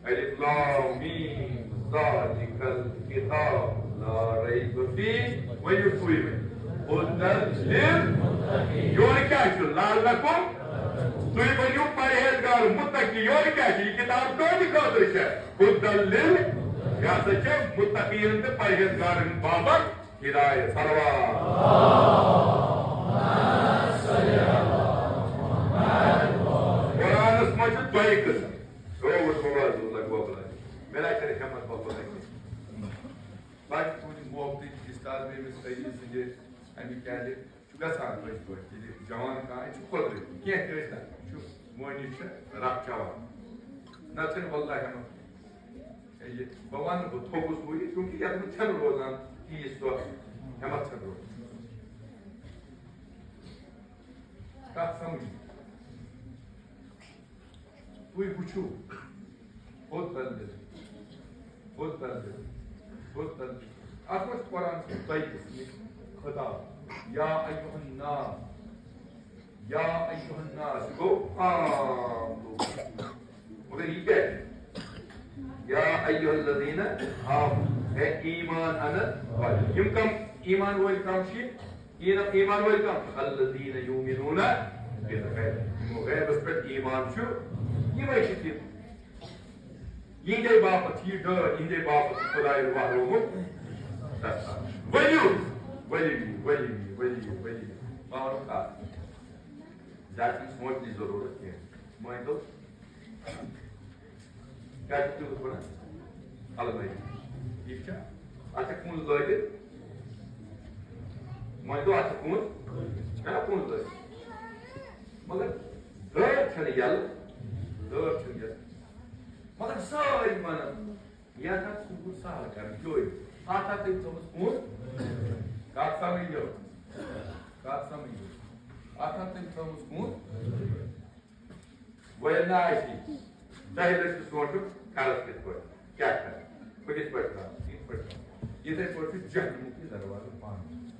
الف لام میم، ذالک الکتاب لا ریب فیہ، ؤنِو سُے ؤنِو۔ ہدی للمتقین۔ یورٕ کیٛاہ چھُ؟ لعلکم۔ تُہۍ بٔنِو پرہیزگار، متقی۔ یورٕ کیٛاہ چھُ؟ یہِ کِتاب کٕہٕنٛدِ خٲطرٕ چھےٚ؟ ہدی لل۔ یہِ ہسا چھےٚ متقیٖن تہٕ پرہیزگارن باپتھ ہدایت۔ صلوات۔ قرآنس منٛز چھِ دۄیہِ قٕسم۔ او، وٕچھ، موبایل لگ بگ لگہِ۔ مےٚ نہ کَرِ ہٮ۪متھ بۄکُل لگہِ۔ بَچہٕ تُہٕنٛدِ محبتٕکۍ اُستاد بیٚمِس علی سٕنٛدِ اَمہِ کیٛازِ چھُ گژھان پٔزۍ پٲٹھۍ، ییٚلہِ جوان کانٛہہ چھُ قۄدرٔتی، کینٛہہ تہِ ٲسۍ تَن، چھُ مٲنِتھ چھُ رَب چٮ۪وان۔ نَتہٕ چھُنہٕ واللہ ہٮ۪متھ۔ ییٚلہِ بہٕ وَنہٕ، بہٕ تھوٚکُس ہُہ یہِ، چوٗنٛکہِ یَتھ منٛز چھَنہٕ روزان تیٖژ سۄ ہٮ۪متھ چھَنہٕ روزان۔ کَتھ سَمٕجھ؟ تُہۍ وٕچھِو، ہُتھ تَل دِتھ، ہُتھ تَل دِتھ، ہُتھ تَل دِتھ۔ اَتھ منٛز چھُ قرآن سُنٛد تۄہہِ تہِ خطاب۔ یا ایُّہَا الناس، یا ایُّہَا الناس، یہِ گوٚو عام لوٗکَن۔ مگر یہِ کیٛاہ چھُ؟ یا ایُّہَا الذین آمنوا، اے ایمان اَنَن وٲلۍ۔ یِم کَم ایمان وٲلۍ کَم چھِ؟ ایٖمان، ایمان وٲلۍ کَم چھِ؟ الذین یؤمنون بالغیب، یِمو غیبَس پٮ۪ٹھ ایمان چھُ، یِمَے چھِ تِم۔ یِہِنٛدے باپتھ چھِ یہِ ڈٲر، یِہِنٛدے باپتھ چھُ خۄدایَن وَہرومُت دستار۔ ؤلِو، ؤلِو، ؤلِو، ؤلِو، ؤلِو۔ بہٕ وَنو کَتھ۔ زیادٕ چھُنہٕ سونٛچنٕچ ضروٗرت کینٛہہ۔ مٲنۍ تو، کیٛاہ چھُ تیوٗت وَنان؟ اَلمٲری۔ ٹھیٖک چھا؟ اَتھ چھا کُنٛز لٲگِتھ؟ مٲنۍ تو، اَتھ چھا کُنٛز؟ چھا کُنٛز لٲگِتھ؟ مگر دٲر چھَنہٕ یَلہٕ، دٲر چھَنہٕ یَلہٕ۔ مگر سٲری وَنان، یَتھ ہا ژھُنمُت سہل کَرُن، یوٚے۔ اَتھ ہا تٔمۍ تھٲومٕژ کُنٛز۔ کَتھ سَمٕجھو؟ کَتھ سَمٕجھو؟ اَتھ ہا تٔمۍ تھٲومٕژ کُنٛز۔ وۄنۍ ییٚلہِ نہٕ آسی، تۄہہِ گژھِ سونٛچُن، کَرَس کِتھ پٲٹھۍ؟ کیٛاہ کَرٕ؟ بہٕ کِتھ پٲٹھۍ ترٛاوٕ؟ یِتھ پٲٹھۍ ترٛاوٕ۔ یِتھَے پٲٹھۍ چھُ جہنمُک یہِ دروازٕ بنٛد۔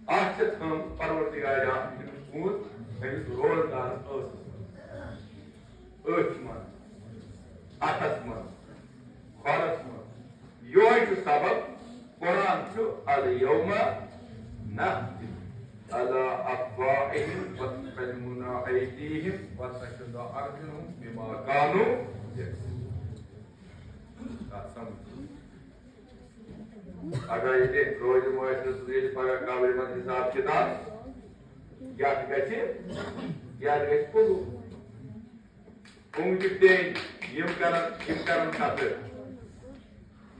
اَتھ چھِ تھٲومٕژ پروردگارِ عالم تٔمِس کُنٛز، أمِس روزدارَس ٲسَس منٛز، أچھ منٛز، اَتھَس منٛز، کھۄرَس منٛز۔ یِہوٚے چھُ سبب، قرآن چھُ الیوم نختم علی افواہہم وتکلمنا ایدیہم وتشہد ارجلہم بما کانوا یکسبون۔ کتھ سمجھ؟ اگر ییٚتہِ روزِ وٲتۍ نہٕ سُہ ییٚلہِ پگاہ قبرِ منٛز حساب کتاب، یتھ گژھِ، یتھ گژھِ قبول۔ یِم تہِ ٹینج، یِم کرن، یِم کرن کتھٕ۔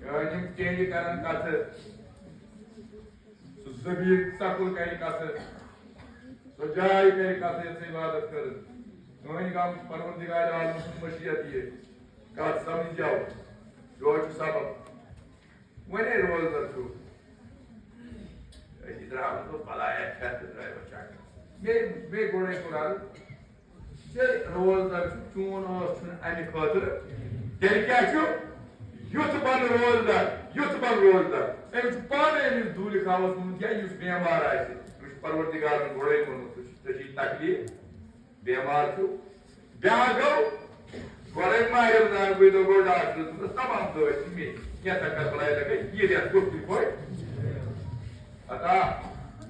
یِم ٹینج کرن کتھٕ۔ سُہ زٔمیٖن ژکُل کرِ کتھٕ۔ سۄ جاے کرِ کتھٕ یتھ ژےٚ عبادت کٔرٕتھ۔ چٲنۍ گامٕچ پروردگار عالم سٕنٛز مشیت یہِ۔ کتھ سمجھ جاو۔ یہوے چھُ سبب۔ وۄنۍ ہے روزدر چھُ۔ أسی درٛاو نہٕ بلایا کھٮ۪تھ تہٕ درٛاے وۄنۍ چکر۔ مے، مے گۄڈَے کوٚر عرض، ژےٚ روزدر چھُ، چون ٲس چھُنہٕ اَمہِ خٲطرٕ۔ تیٚلہِ کیٛاہ چھُ؟ یُتھ بَن روزدر، یُتھ بَن روزدر۔ أمِس چھُ پانَے أمِس دوٗلہِ کھاوَس ووٚنمُت، یا یُس بٮ۪مار آسہِ، أمِس چھُ پروردگارَن گۄڈَے ووٚنمُت، ژٕ چھُ، ژےٚ چھُے تکلیٖف۔ بٮ۪مار چھُ۔ بیٛاکھ گوٚو، گۄڈَے ماہِ رمضان کُے دۄہ گوٚو ڈاکٹرَس دوٚپُس، تمام دٲدۍ چھِ مےٚ۔ کینٛژھا کَتھ بَلاے لَگے، یہِ رٮ۪تھ گوٚو تُہۍ پٲٹھۍ۔ پَتہ،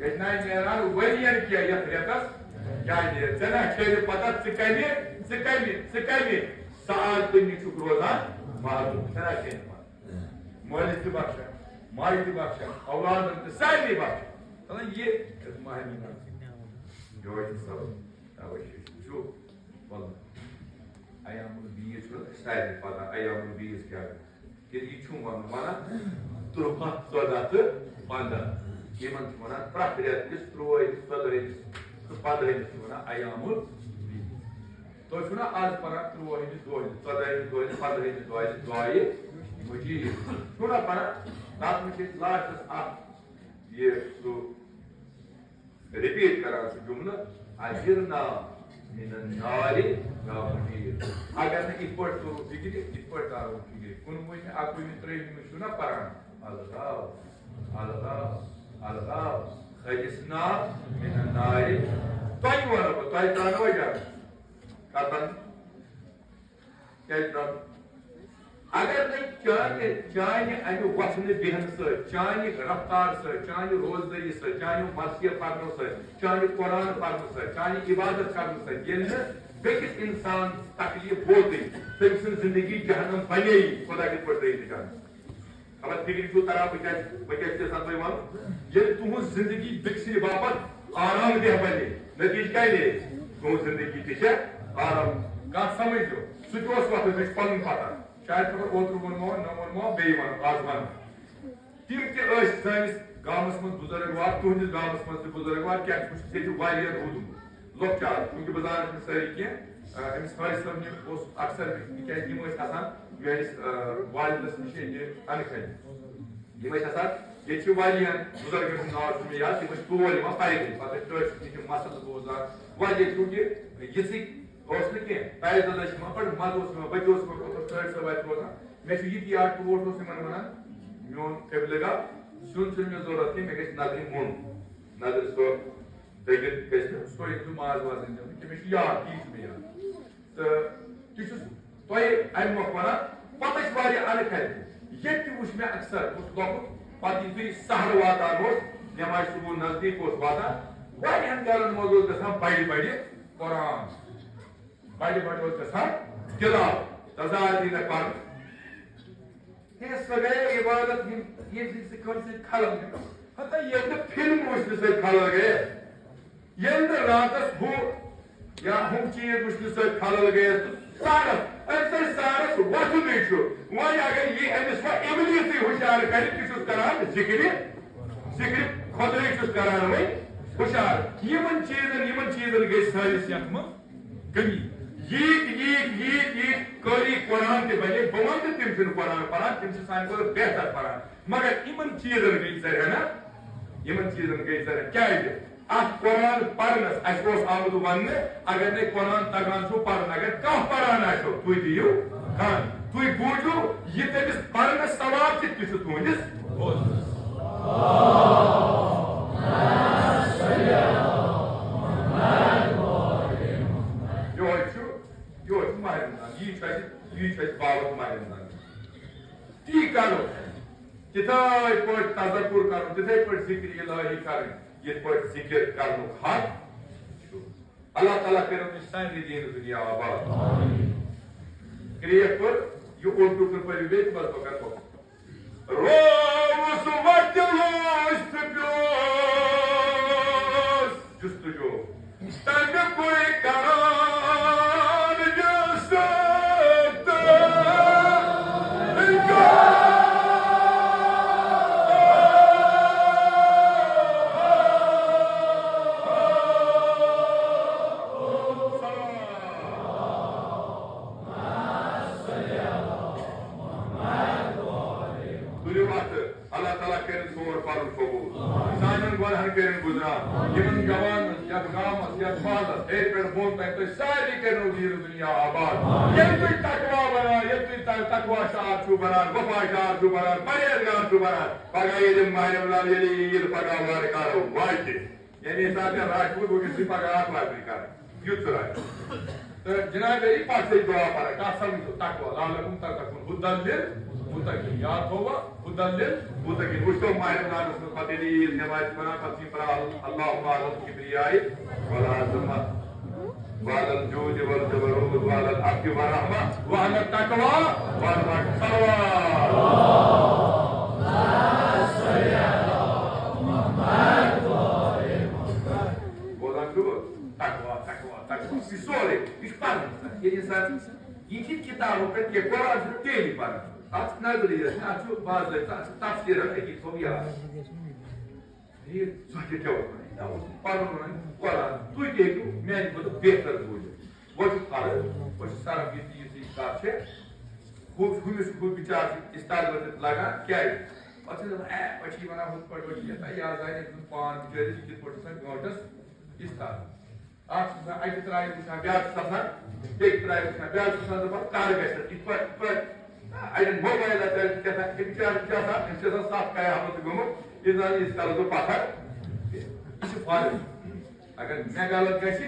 ییٚتہِ نَے نیران ؤرِیَن کینٛہہ یَتھ رٮ۪تَس۔ کیٛازِ؟ ژےٚ نہ چھے نہٕ پَتہ ژٕ کَمہِ، ژٕ کَمہِ، ژٕ کَمہِ سعادتہٕ نِش چھُکھ روزان محروم۔ ژےٚ نہ چھے نہٕ پَتہ۔ مٲلِس تہِ بخشان، ماجہِ تہِ بخشان، اولادَن تہِ سارنٕے بخشان۔ دَپان، یہِ ماہِ رمضان۔ یِہوٚے چھُ سبب۔ تَوَے چھُ أسۍ وٕچھو، وَلہٕ، ایام البیٖض چھُ اَسہِ سارنٕے پَتہ، ایام البیٖض کیٛاہ گوٚو۔ تیٚلہِ یہِ چھُ وَنُن، وَنان تُرٛواہ، ژۄداہ تہٕ پنٛداہ۔ یِمَن چھِ وَنان پرٛٮ۪تھ رٮ۪تہٕ کِس تُرٛوٲہمِس، ژۄدٲہمِس تہٕ پنٛداہمِس چھِ وَنان ایام البیٖض۔ تُہۍ چھُو نا آز پَران تُرٛوٲہمِس دۄہلہِ، ژۄدٲہمِس دۄہلہِ، پنٛداہمِس دۄہلہِ دُعایہِ مجیٖد؟ چھُو نا پَران؟ تَتھ منٛز چھِ أسۍ لاسٹَس اَکھ یہِ سُہ رِپیٖٹ کران سُہ جملہٕ، "اجرنا من النار یا مجیر۔" اگر نہٕ یِتھ پٲٹھۍ توٚرُو فِکرِ، یِتھ پٲٹھۍ تارو فِکرِ۔ کُنوُہمہِ، اَکوُہمہِ، ترٛیٚیِمہِ چھُو نا پران، "الغاو، الغاو، الغاو، اجرنا من النار۔" تۄہہِ وَنو بہٕ، تۄہہِ ترٛاونہٕ وۄنۍ جان۔ کَتَن؟ کیٛازِ درٛاو؟ اگر نہٕ چانہِ چانہِ امہِ وۄتھنہٕ بیہنہٕ سۭتۍ، چانہِ رفتار سۭتۍ، چانہِ روزدٲری سۭتۍ، چانہِ مرثیت پرنہٕ سۭتۍ، چانہِ قرآن پرنہٕ سۭتۍ، چانہِ عبادت کرنہٕ سۭتۍ ییٚلہِ نہٕ بیٚکِس انسان تکلیف ووتٕے، تٔمۍ سٕنٛز زندگی جہنم بنے۔ خدا کِتھ پٲٹھۍ ترٲیِو تہِ جہنم؟ خبر فکرِ چھُو تران بہٕ کیٛاہ بہٕ کیٛاہ چھُس یژھان تۄہہِ وَنُن؟ ییٚلہِ تُہٕنٛز زندگی بیٚکہِ سٕنٛدِ باپتھ آرام دہ بنے، نتیجہٕ کیٛاہ نیرِ؟ تُہٕنٛز زندگی تہِ چھےٚ آرام۔ کتھ سمجھو؟ سُہ تہِ اوس وقت، مےٚ چھُ پنُن پتہ۔ شاید خبر اوترٕ ووٚنمو، نہ ووٚنمو، بیٚیہِ وَنو، آز وَنو۔ تِم تہِ ٲسۍ سٲنِس گامَس منٛز بُزرٕگ وار، تُہٕنٛدِس گامَس منٛز تہِ بُزرٕگ وار، کیٛاہ بہٕ چھُس ییٚتہِ واریاہ روٗدمُت۔ لۄکچار، چوٗنٛکہِ بہٕ زانَکھ نہٕ سٲری کینٛہہ، آ، أمِس حٲج صٲب نہِ اوس اکثر، تِکیٛازِ یِم ٲسۍ آسان میٛٲنِس، آ، والدَس نِش ییٚتہِ اَنہٕ کَنہِ۔ یِم ٲسۍ آسان، ییٚتہِ چھِ واریاہَن بُزرگَن ہُنٛد ناو چھُ مےٚ یاد، تِم ٲسۍ تور یِوان پَیدٔلۍ، پَتہٕ ٲسۍ ٹٲٹھۍ سۭتۍ تِم مَسلہٕ بوزان، واریاہ، چوٗنٛکہِ یِژٕے اوس نہٕ کینٛہہ، پَیدٔلۍ ٲسۍ یِوان، پَتہٕ مَزٕ اوس یِوان، بہٕ تہِ اوسُس پَتہٕ اوسُس ٹٲٹھۍ صٲب اَتہِ روزان۔ مےٚ چھُ یہِ تہِ یاد، ٹوٹھ اوس یِمَن وَنان، میون قبلہٕ گاہ، سیُن چھُنہٕ مےٚ ضوٚرَتھ کینٛہہ، مےٚ گژھِ نَدرِ مۄنٛڈ، نَدٕرِ سۄ دٔگِتھ گژھِ نہٕ، سُہ ییٚلہِ تُہۍ ماز واز أنۍ دِنہٕ، تٔمِس چھُ یاد، تی چھُ مےٚ یاد۔ تہٕ تہِ چھُس تۄہہِ اَمہِ مۄکھ وَنان، پَتہٕ ٲسۍ واریاہ اَنہٕ کھَرِ۔ ییٚتہِ تہِ وٕچھ مےٚ اکثر، بہٕ اوسُس لۄکُٹ، پَتہٕ یُتھُے سحر واتان اوس، نٮ۪مازِ صُبحُ نزدیٖک اوس واتان، واریاہَن گَرَن منٛز اوس گژھان بَڑِ بَڑِ قرآن، بَڑِ بَڑِ اوس گژھان تِلاوت، تضادی نہ پَرُن۔ ہے، سۄ گٔیے عبادت، یِم، ییٚمہِ سۭتۍ سُہ کٲنٛسہِ سۭتۍ خلل گٔے۔ ہتا ییٚلہِ نہٕ فِلم وٕچھنہٕ سۭتۍ خلل گٔیَس، ییٚلہِ نہٕ راتَس ہُہ یا ہُم چیٖز وٕچھنہٕ سۭتۍ خلل گٔیَس، تہٕ سارس، أمۍ سۭتۍ سارس وۄتھُنٕے چھُ۔ وۄنۍ اگر یہِ أمِس وۄنۍ اِبلیٖسٕے ہُشار کَرِ، تہِ چھُس کران ذِکرِ، ذِکرِ خۄدٲے چھُس کران وۄنۍ ہُشار۔ یِمن چیٖزن، یِمن چیٖزن گٔے سٲنِس یَتھ منٛز کمی۔ ییٖتۍ، ییٖتۍ، ییٖتۍ، ییٖتۍ قٲری قرآن تہِ بنے، بہٕ وَنہٕ نہٕ تِم چھِنہٕ قرآن پَران، تِم چھِ سانہِ کھۄتہٕ بہتر پَران۔ مگر یِمن چیٖزن گٔے زَرٮ۪نہ، یِمن چیٖزن گٔے زَرٮ۪ن۔ کیٛازِ؟ اَتھ قرآن پَرنَس اَسہِ اوس آمُت وَننہٕ، اگر نے قرآن تَگان چھُو پَرُن، اگر کانٛہہ پَران آسیو، تُہۍ دِیِو کَن۔ تُہۍ بوٗزِو، یہِ تٔمِس پَرنَس ثواب تہِ، تہِ چھُ تُہٕنٛدِس بوزنَس۔ یِہوٚے چھُ، یِہوٚے چھُ ماہِ رمضان۔ یی چھُ اَسہِ، یی چھُ اَسہِ باوَتھ ماہِ رمضان۔ تی کَرو، تِتھَے پٲٹھۍ تذکر کَرُن، تِتھَے پٲٹھۍ ذِکرِ الٰہی کَرٕنۍ، یِتھ پٲٹھۍ ذِکِر کَرنُک حق چھُ۔ اللہ تعالیٰ کٔرِو تُہۍ سارنٕے دیٖن دُنیا آباد۔ کرٛیکھ پٔر، یہِ اردو کٔر پٔرِو بیٚیہِ، بس بہٕ کَرٕ پَتہٕ۔ رووُس وَتہِ لوٚژھ تہٕ پیوٚس۔ جستجو۔ تَمہِ پُے کران جستہٕ۔ تُلِو اَتھٕ۔ اللہ تعالیٰ کٔرِن سون پَرُن قبوٗل۔ سانٮ۪ن گۄنہَن کٔرِن گُزران۔ یِمَن جوانَن، یَتھ گامَس، یَتھ محلَس، ہیٚرِ پٮ۪ٹھ بۄن تام، تُہۍ سارنٕے کٔرِنو دیٖن دُنیا آباد۔ ییٚلہِ تُہۍ تقوا بَنان، ییٚلہِ تُہۍ ت-، تقوا شعار چھُو بَنان، وفا شعار چھُو بَنان، پرہیزگار چھُو بَنان، پَگاہ ییٚلہِ ماہِ رمضان ییٚلہِ عیٖد، پَگاہ وارٕ کارو واتہِ۔ یعنی، ییٚمہِ ساتہٕ ژےٚ راجپوٗت ووٚنُتھ، ژٕ پَگاہ آتھوارِ دۄہ کَر۔ یُتھ ژٕ راجپوٗت۔ تہٕ جناب علی، پَتہٕ چھِ أسۍ دُعا پَران، کَتھ سَمجھو؟ تقویٰ، لعلکم تتقون، ہدی للمتقین، یاد تھووا؟ ہدی للمتقین۔ وٕچھتو ماہِ رمضانَس منٛز پَتہٕ ییٚلہِ عیٖد نٮ۪مازِ چھِ وَنان، پَتہٕ چھِ یہِ پَران، اللہم علی الکبریاء والعظمہ وعلی الجود والجبروت وعلی العفو والرحمہ وعلی التقویٰ والمغفرہ۔ بوزان چھُو؟ تقویٰ، تقویٰ، تقویٰ۔ یہِ سورُے، یہِ چھُ پَرُن۔ ییٚلہِ اِنسان یہِ چھِ کِتابو پٮ۪ٹھ کینٛہہ، قرآن چھُ daily پَرُن۔ اَتھ چھِ نظرِ یَتھ، اَتھ چھُ باضٲبطہٕ، اَتھ چھُ تفسیٖرَن أتی تھوٚو یاد۔ ہے، ژٕ کیٛاہ کیٛاہ اوس وَنان؟ یہِ اوس پَرُن وَنان قرآن۔ تُہۍ تہِ ہیٚکِو میٛانہِ کھۄتہٕ بہتر بوٗزِتھ۔ وۄنۍ چھُ فرق، وۄنۍ چھُ صرف یہِ تہِ، یُس یہِ کَتھ چھےٚ، ہُہ، ہُمِس، ہُہ بِچارٕ چھُ استاد ؤتھِتھ لَگان۔ کیٛازِ؟ پَتہٕ چھِ دَپان، اے، وۄنۍ چھِ یہِ وَنان ہُتھ پٲٹھۍ، وۄنۍ چھِ یَتھ، یہِ حظ زانہِ أمۍ سُنٛد پان بِچٲرِس، یہِ کِتھ پٲٹھۍ چھُ آسان گٲنٛٹَس استاد۔ اکھ چھُ آسان اَکہِ ترٛایہِ وٕچھان، بیٛاکھ چھُس آسان بیٚکہِ ترٛایہِ وٕچھان، بیٛاکھ چھُس آسان دَپان، کَر گژھِ اَتھ یِتھ پٲٹھۍ، یِتھ پٲٹھۍ۔ اَڑٮ۪ن موبایلَس پٮ۪ٹھ کیٛاہ تام، أمِس چھِ آسان، أمِس چھِ آسان سَتھ قیامت گٔمٕژ، یہِ زَن ییٖتِس کالَس بہٕ پَتھَر۔ یہِ چھُ فرق۔ اگر مےٚ غلط گژھِ،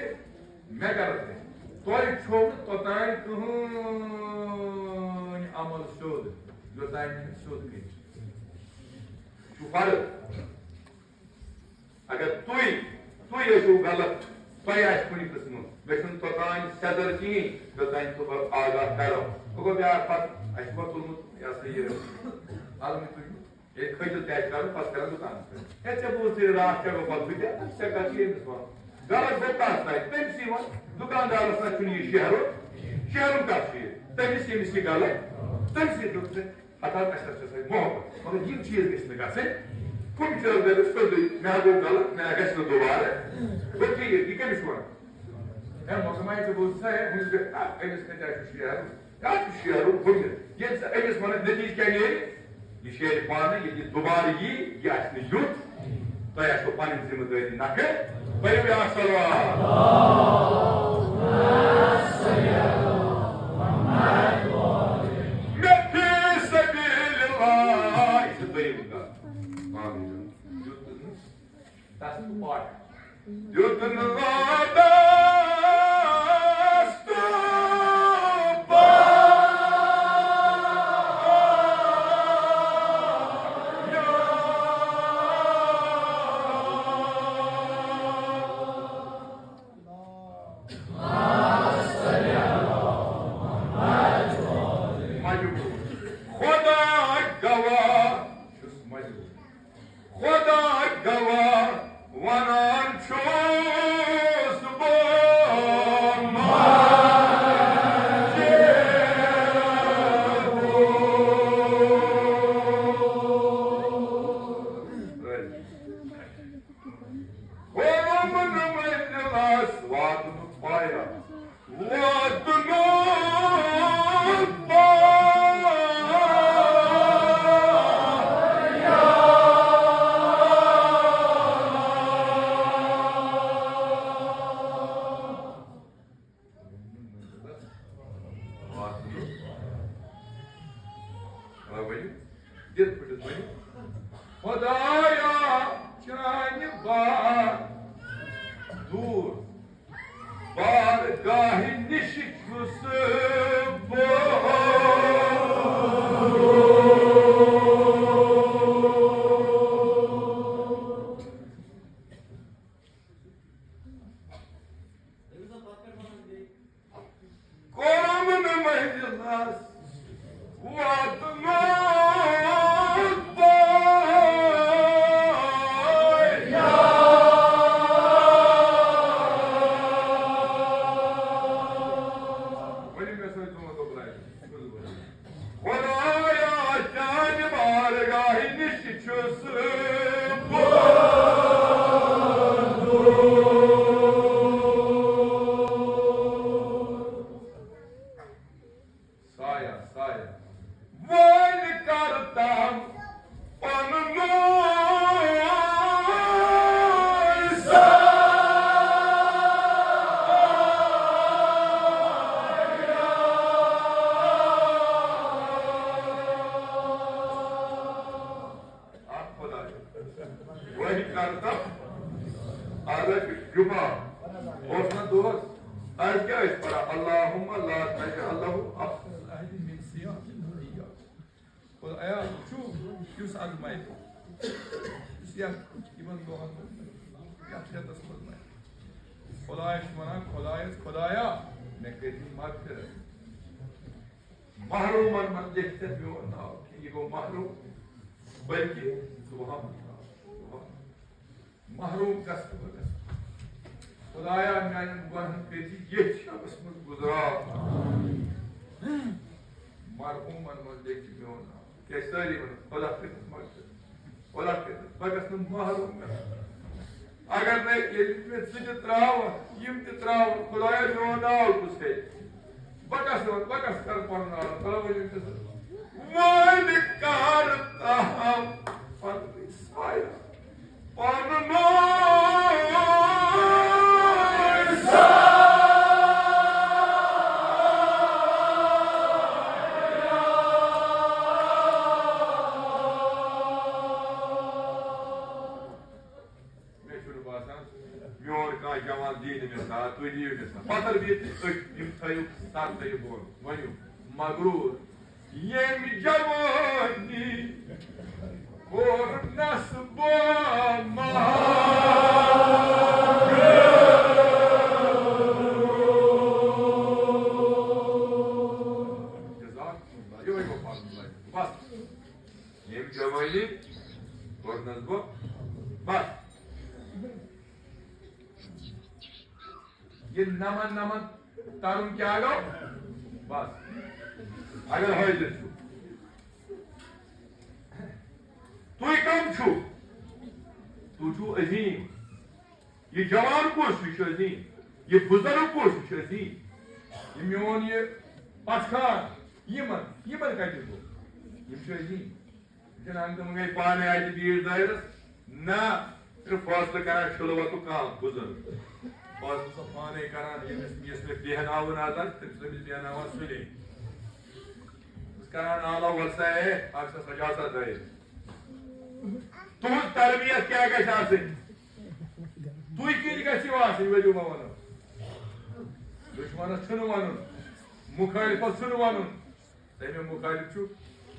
مےٚ غلط گژھِ، تۄہہِ چھو نہٕ توٚتام کٕہٕنۍ عمل سیوٚد، یوٚتام نہٕ سیوٚد گژھِ۔ چھُ فرق۔ اگر تُہۍ، تُہۍ ٲسِو غلط، تۄہہِ آسہِ کُنہِ قٕسمہٕ، مےٚ چھُنہٕ توٚتام سیٚدر کِہیٖنۍ، یوٚتام ژٕ بہٕ آگاہ کرو۔ وۄنۍ گوٚو بیٛاکھ پتہٕ، اَسہِ چھُ وۄتھُمُت، یہِ ہسا یہِ، المی تُہۍ۔ ہے، کھٔتِو تہِ آسہِ کرُن، پتہٕ کرن دُکانس پٮ۪ٹھ۔ ہے، ژےٚ بوٗزتھٕے راتھ کیٛاہ گوٚو پتہٕ، بہٕ کیٛاہ، ژےٚ کتھ چھِ أمِس وَنُن؟ غلط گوٚو کَس تانۍ؟ تٔمۍ سٕے وَن، دُکاندارس نہ چھُنہٕ یہِ شیرُن، شیرُن کَس چھُ یہِ؟ تٔمِس ییٚمِس یہِ غلط، تٔمۍ سٕے دوٚپ ژےٚ، ہتا اَسہِ حظ چھِ سۄے محبت، مگر یِم چیٖز گٔژھۍ نہٕ گژھٕنۍ۔ کُم چیٖز گٔژھۍ سیوٚدُے، مےٚ ہا گوٚو غلط، مےٚ ہا گژھِ نہٕ دُبارٕ۔ گوٚو ٹھیٖک، یہِ کٔمِس چھُ وَنُن؟ ہے، مۄکلماے ژےٚ بوٗزتھٕے، ہے، ہُمِس گٔے، آ، أمِس کَتہِ آسہِ شیرُن؟ کَتھ شیرُن ہُمِس؟ ییٚلہِ ژٕ أمِس وَنَکھ، نٔتیٖجہٕ کیٛاہ نیرِ؟ یہِ شیرِ پانہٕ، ییٚلہِ یہِ دُبارٕ یی، یہِ آسہِ نہٕ یُتھ۔ تۄہہِ آسِوٕ پَنٕنۍ ذِمہٕ دٲری نَکھٕ۔ پٔرِو یا صلوات۔ مےٚ فی سبیل اللہ۔ یہِ چھِ دوٚیِم کَتھ۔ آمین۔ دیُت نہٕ تَس تہٕ پاٹھ۔ دیُت نہٕ وعدَس تہٕ پاٹھ۔ مجبور۔ خدا گواہ، چھُس مجبور۔ خدا گواہ، ونان چھُس بہٕ مجبور۔ کوٚرُم نہٕ منزلس واتنُک پایہ۔ واتنُک پایہ۔ واتنُک۔ آ، ؤنِو۔ یِتھ پٲٹھۍ ؤنِو۔ خدایا، چانہِ بار دوٗر۔ بارگاہہِ نِش چھُس بہٕ۔ کوٚرُم نہٕ منزلس واتنُک پایہ۔ ؤنِو مےٚ سۭتۍ، دۄن دۄن لَٹہِ۔ خدایا، چانہِ بارگاہہِ نِش چھُس بہٕ۔ سایہ، سایہ۔ وۄنۍ کر تام پننُے سایہ۔ اکھ خداے۔ وۄنۍ کر تام۔ آز حظ چھُ جمعہ۔ اوس نہ دۄہس؟ آز کیٛاہ ٲسۍ پران؟ اللہم لا تجعل له افضل العہد من صیام النبیات۔ خدایا، چھُ یُس از مَرِ، یُس یَتھ یِمن دۄہن منٛز، یَتھ رٮ۪تس منٛز مَرِ۔ خدایَس چھُ وَنان، خدایَس، خدایا، مےٚ کٔرۍ زِ مغفرت۔ محرومن منٛز لیکھِ ژےٚ میون ناو کینٛہہ، یہِ گوٚو محروم، بلکہِ سبحان اللہ، سبحان اللہ۔ محروم گژھٕ بہٕ گژھٕ۔ خدایا، میانٮ۪ن گۄنہن کٔرۍ زِ ییٚتھۍ شبس منٛز گُزار۔ مرحومن منٛز لیکھِ میون ناو۔ کیٛازِ سٲری ونان، خدا کٔرِتھ مغفرت، خدا کٔرِتھ، بہٕ گژھٕ نہٕ محروم گژھُن۔ اگر نہٕ ییٚلہِ مےٚ ژٕ تہِ ترٛاوَکھ، یِم تہِ ترٛاوَن، خدایا، میون ناو کُس ہیٚیہِ؟ بہٕ کَس وَنہٕ، بہٕ کَس کَرٕ پَنُن ناو؟ خدا ؤنِو تہِ سُہ۔ وۄنۍ کَر تام پَنٕنۍ سایہ۔ پَنُن ناو۔ مےٚ چھُنہٕ باسان، میون کانٛہہ جوان دِیہِ نہٕ مےٚ ساتھ، تُہۍ دِیِو مےٚ ساتھ۔ پَتھر بِہِتھ تہِ أتھۍ، یِم تھٲیِو سر تھٲیِو بۄن۔ ؤنِو، مغروٗر۔ ییٚمۍ جوانی کوٚرنس بہٕ محال۔ جزاکم اللہ۔ یِہوٚے گوٚو پنُن لفظ۔ بس۔ ییٚمۍ جوانی کوٚرنس بہٕ۔ بس۔ یہِ نمن نمن ترُن کیٛاہ گوٚو؟ بس۔ اگر حٲضِر چھُ۔ تُہۍ کم چھِو؟ تُہۍ چھِو عظیٖم۔ یہِ جوان کُس چھُ؟ یہِ چھُ عظیٖم۔ یہِ بُزرگ کُس چھُ؟ یہِ چھُ عظیٖم۔ یہِ میون یہِ پژھان، یِمن، یِمن کتہِ گوٚو؟ یِم چھِ عظیٖم۔ جناب، تِم گٔے پانَے اَتہِ بیٖٹھ دٲیرَس۔ نہ، یہِ فٲصلہٕ کران چھُلہٕ وَتُک کانٛہہ بُزرگ۔ فٲصلہٕ چھُ پانَے کران، ییٚمِس، ییٚمِس مےٚ بیہناوُن آز آسہِ، تٔمِس، تٔمِس بیہناوان سُلے۔ بہٕ چھُس کران نالہ وَلسا، ہے، اَکھ سا سجا سا دٲیِتھ۔ تُہٕنٛز تربیت کیٛاہ گژھِ آسٕنۍ؟ تُہۍ کِتھ گژھِو آسٕنۍ، ؤلِو بہٕ وَنو۔ دُشمَنَس چھُنہٕ وَنُن، مُخٲلفَس چھُنہٕ وَنُن۔ تٔمۍ مُخٲلِف چھُ،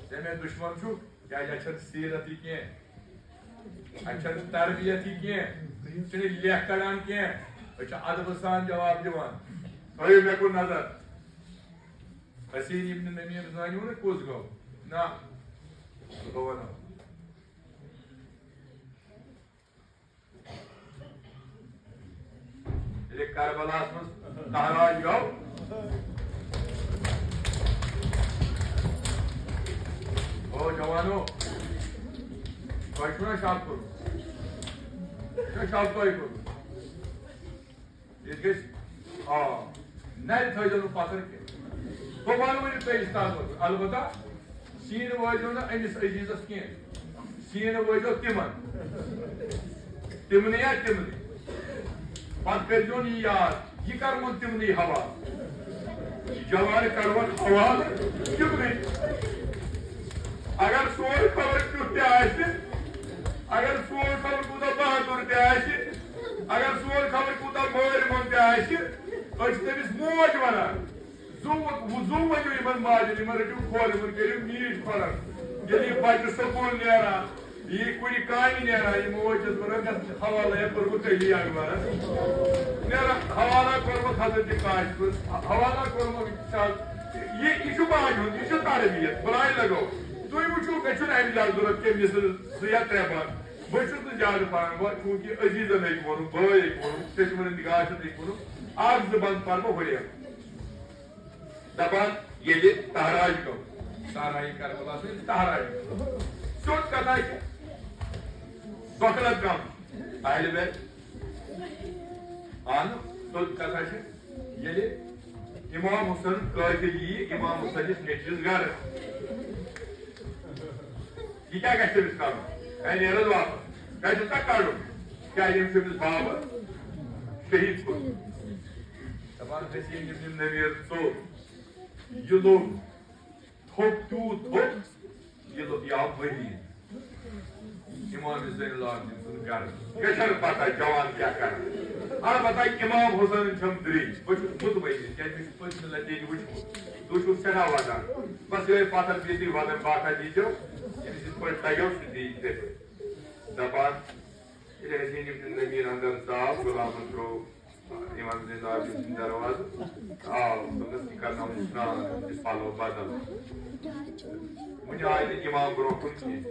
تٔمۍ دُشمَن چھُ، کیٛازِ اَتہِ چھَنہٕ سیٖرت یہِ کینٛہہ۔ اَتہِ چھَنہٕ تربیت یہِ کینٛہہ۔ أسۍ چھِنہٕ لیکھ کَڑان کینٛہہ۔ أسۍ چھِ ادبہٕ سان جواب دِوان۔ تھٲیِو مےٚ کُن نظر۔ حسین ابن نمیر زٲنِو نہٕ کُس گوٚو؟ نہ، بہٕ وَنو۔ ییٚلہِ کربلاہَس منٛز تہراج گوٚو، او جوانو، تۄہہِ چھُو نا شک کوٚرمُت؟ چھُ نا شک تۄہہِ کوٚرمُت؟ ییٚتہِ گژھِ، آ، نَرِ تھٲیزیو نہٕ پَتھر کینٛہہ۔ بہٕ وَنہٕ وۄنۍ یہِ تۄہہِ استاد پٲٹھۍ۔ البتہ سیٖنہٕ وٲلۍزیو نہٕ أمِس عزیٖزَس کینٛہہ۔ سیٖنہٕ وٲلۍزیو تِمَن۔ تِمنٕے یا تِمنٕے۔ پَتہٕ کٔرۍزیون یہِ یاد، یہِ کَرون تِمنٕے حوالہٕ۔ یہِ جوان کَرون حوالہٕ تِمنٕے۔ اگر سون خبر کیُتھ تہِ آسہِ، اگر سون خبر کوٗتاہ بہادُر تہِ آسہِ، اگر سون خبر کوٗتاہ مٲلۍ منٛد تہِ آسہِ، أسۍ چھِ تٔمِس موج وَنان۔ زُو، زُو ؤنِو یِمن ماجن، یِمن رٔٹِو کھۄر، یِمن کٔرِو میٖٹھۍ کھۄرن۔ ییٚلہِ یہِ بچہٕ سکوٗل نیران، یہِ کُنہِ کامہِ نیران، یہِ موج چھَس وَنان، "گژھ حوالہٕ ہے کوٚرمُت تٔمی اَکبرن۔ نیران حوالہ کوٚرمُت حضرت کاشفس، حوالہ کوٚرمُت شاہ۔" یہِ، یہِ چھُ ماجہِ ہُنٛد، یہِ چھُ تربیت، بُرایہِ لگٲو۔ تُہۍ وٕچھِو، مےٚ چھُنہٕ اَمہِ زیادٕ ضوٚرَتھ کینٛہہ، مِثال زٕ یا ترٛےٚ بَر۔ بہٕ چھُس نہٕ زیادٕ پَران، گوٚو چوٗنٛکہِ عزیٖزَن أکۍ ووٚنُن، بٲے أکۍ ووٚنُن، چٔچمٕرَن نِگاہَن أکۍ ووٚنُن، اَکھ زٕ بَنٛد پَرٕ بہٕ ہُرٮ۪ر۔ دَپان، ییٚلہِ تہراج گوٚو، صحرایہِ کربلا چھُ ییٚلہِ تہراج گوٚو۔ سیوٚد کَتھا چھِ، غفلت کَم، طالب علم۔ اَہَن، سیوٚد کَتھا چھِ، ییٚلہِ امام حسین قٲتِل یِیہِ امام حسینس نیٚچوِس گرٕ، یہِ کیٛاہ گژھِ تٔمِس کرُن؟ ہے، نیر حظ واپس۔ کتہِ چھُ تۄہہِ کڑُن؟ کیٛازِ أمۍ چھُ أمِس بابس شہید کوٚرمُت؟ دپان، حسین ابن نمیر ژوٚل۔ یہِ لوٚگ تھوٚپ تیوٗت تھوٚپ، یہِ لوٚگ، یہِ آو مٔریٖض۔ امام زین العابدین سُنٛد گرٕ۔ مےٚ چھَنہٕ پتہ جوان کیٛاہ کران۔ البتہ امام حسین چھَم درٛے۔ بہٕ چھُس مطمئن، کیٛازِ مےٚ چھُ پٔتمہِ لٹہِ ییٚتہِ وٕچھمُت۔ تُہۍ چھِو سٮ۪ٹھاہ وَدان۔ بس یِہوٚے پتھر پیٖتی وَدان، باقا دیٖزیو، ییٚمِس یِتھ پٲٹھۍ تَگیو، سُہ دِیہِ یِتھَے پٲٹھۍ۔ دَپان، ییٚلہِ حسین ابن نمیر اندر ژاو، غلامن ترٛوو امام زین العابدین سُنٛد دروازٕ۔ آو، دوٚپنَس، "یہِ کرناوُن سرٛان، أمِس پَلو بدل۔" وُنہِ آے نہٕ امام برونٛہہ کُن کینٛہہ۔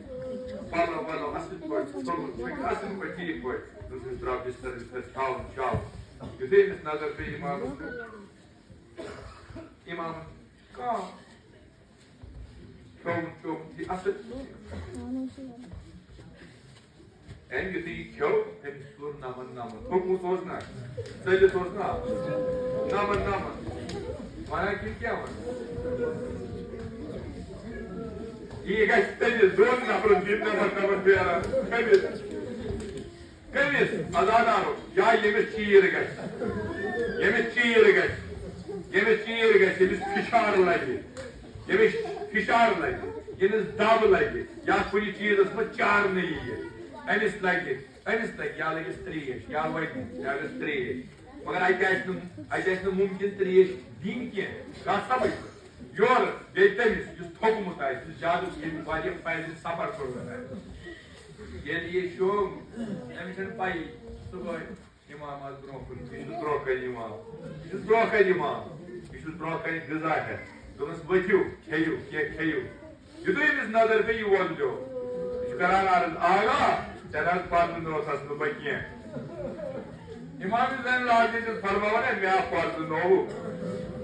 پَلو وَلو اَصٕل پٲٹھۍ، ژھوٚرمُت چھُ اَصٕل پٲٹھۍ، ٹھیٖک پٲٹھۍ۔ دوٚپُس، "أمِس ترٛاو بِستَر وِستَر، کھیٛاوُن، کھیٛاو۔" یُتھُے أمِس نظر پیٚیہِ امامَس پٮ۪ٹھ، امام کانٛہہ کھیوٚمُت چوٚمُت یہِ اَصٕل۔ أمۍ یُتھُے یہِ کھیوٚو، أمِس کوٚر نَمَن نَمَن۔ کھوٚمُت اوس نہ، ژٔلِتھ اوس نہ۔ نَمَن نَمَن۔ وَنان کِنہٕ کیٛاہ وَنان؟ یہِ گژھِ تٔمِس دۄن نفرَن دِتھ نَمَن نَمَن پھیران۔ کٔمِس؟ کٔمِس؟ عزادارو، یا ییٚمِس چیٖر گژھِ، ییٚمِس چیٖر گژھِ، ییٚمِس چیٖر گژھِ، ییٚمِس فشار لگہِ، ییٚمِس فشار لگہِ، ییٚمِس دب لگہِ، یا کُنہِ چیٖزس منٛز چارنہٕ یِیہِ، أمِس لگہِ، أمِس لگہِ، یا لگٮ۪س تریش، یا وَنہِ، یا لگٮ۪س تریش۔ مگر اَتہِ آسہِ نہٕ، اَتہِ آسہِ نہٕ مُمکِن تریش دِنۍ کینٛہہ، کَتھ سمجھ؟ یورٕ بیٚیہِ تٔمِس، یُس تھوٚکمُت آسہِ، یُس زیادٕ ییٚمہِ واریاہ پَزِ سفر کوٚرمُت آسہِ۔ ییٚلہِ یہِ شوٚنٛگ، أمِس چھَنہٕ پَیی، صُبحٲے اِمام آز برٛونٛہہ کُن، یہِ چھُ برٛونٛہہ کَنہِ اِمام، یہِ چھُ برٛونٛہہ کَنہِ اِمام، یہِ چھُ برٛونٛہہ کَنہِ غذا ہٮ۪تھ۔ دوٚپمَس، "ؤتھِو، کھیٚیِو، کینٛہہ کھیٚیِو۔" یُتھُے أمِس نظر پیٚیہِ، یہِ وۄزلیو، یہِ چھُ کَران عرض، "آغا، ژےٚ نہ حظ پَرنہٕ نوتھَس نہٕ بہٕ کینٛہہ۔" اِمام زین العابدین چھُ فرماوان، "ہے، مےٚ ہا پَرنہٕ نووُکھ۔"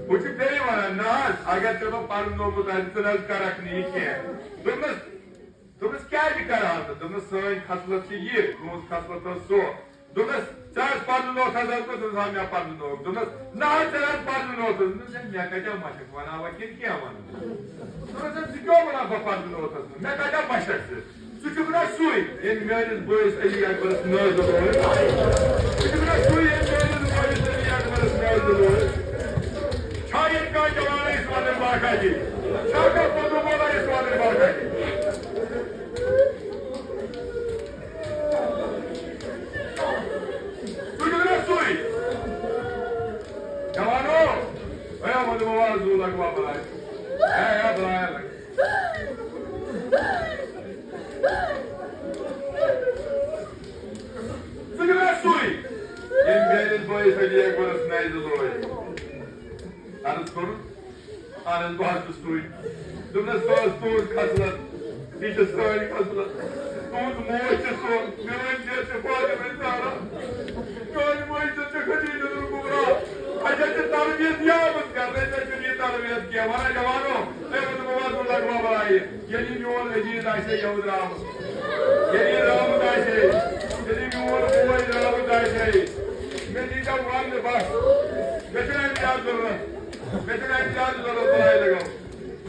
ہُہ چھُ بیٚیہِ وَنان، "نہ حظ، اگر ژےٚ بہٕ پَرنہٕ نوومُت آسہِ، ژٕ نہ حظ کَرَکھ نہٕ یہِ کینٛہہ۔" دوٚپمَس، دوٚپمَس، "کیٛازِ کَرٕ ہا نہٕ؟" دوٚپمَس، "سٲنۍ خصلت چھِ یہِ، تُہٕنٛز خصلت ٲس سۄ۔" دوٚپمَس، "ژٕ حظ پَرنہٕ نوتھ حظ؟" دوٚپمَس، "آ، مےٚ پَرنہٕ نووُکھ۔" دوٚپمَس، "نہ حظ، ژٕ حظ پَرنہٕ نوتھ حظ۔" دوٚپمَس، "ہے، مےٚ کَتہِ آو مَشَکھ، وَنہٕ ہاوا کِنہٕ کینٛہہ وَنہٕ؟" دوٚپمَس، "ہے، ژٕ کیٛاہ وَنان بہٕ پَرنہٕ نوتھ حظ؟ مےٚ کَتہِ آو مَشَکھ ژٕ؟ ژٕ چھُکھ نا سُے، ییٚمۍ میٛٲنِس بٲیِس علی اکبرس نٲزٕ لوگ؟ ژٕ چھُکھ نا سُے، ییٚمۍ میٛٲنِس بٲیِس علی اکبرس نٲزٕ لوگ؟ چھا ییٚتہِ کانٛہہ جوان یُس وَنان باقا جی؟ چھا کانٛہہ پوٚتُس وَنان یُس وَنان باقا جی؟ ژٕ چھُکھ نا سُے؟ جوانو، ہے، وۄنۍ دِمو آز زوٗ لگوا بلاے۔ ہے، ہے، بلاے لگ۔ ژٕ چھُکھ نا سُے، ییٚمۍ میٛٲنِس بٲیِس علی اکبرس نَیہِ زٕ لوے؟ عرض کوٚرُن، عرض بہٕ حظ چھُس سُے۔ دوٚپنَس، سۄ ٲس تُہٕنٛز خصلت، یہِ چھِ سٲنۍ خصلت۔ تُہٕنٛز موج چھِ سۄ، میٛٲنۍ جد چھِ فاطمہ زہرا۔ میٛٲنۍ موج چھِ خدیجہ الکبریٰ۔ اَسہِ حظ چھِ تربیت یہِ آمٕژ کرنہٕ، أسۍ حظ چھِنہٕ یہِ تربیت کینٛہہ۔ وَنان جوانو، تُہۍ ؤنِو، بہٕ وَنہٕ لَگوا بَلایہِ۔ ییٚلہِ یہِ میون عزیز آسہِ ہے یَوٕ درٛامُت، ییٚلہِ یہِ درٛامُت آسہِ ہے، ییٚلہِ یہِ میون بوے درٛامُت آسہِ ہے، مےٚ دیٖزیو وَننہٕ بَس۔ مےٚ چھُنہٕ اَمہِ زیادٕ ضروٗرت۔ مےٚ چھُنہٕ اَمہِ زیادٕ ضروٗرت، بَلاے لَگٲو۔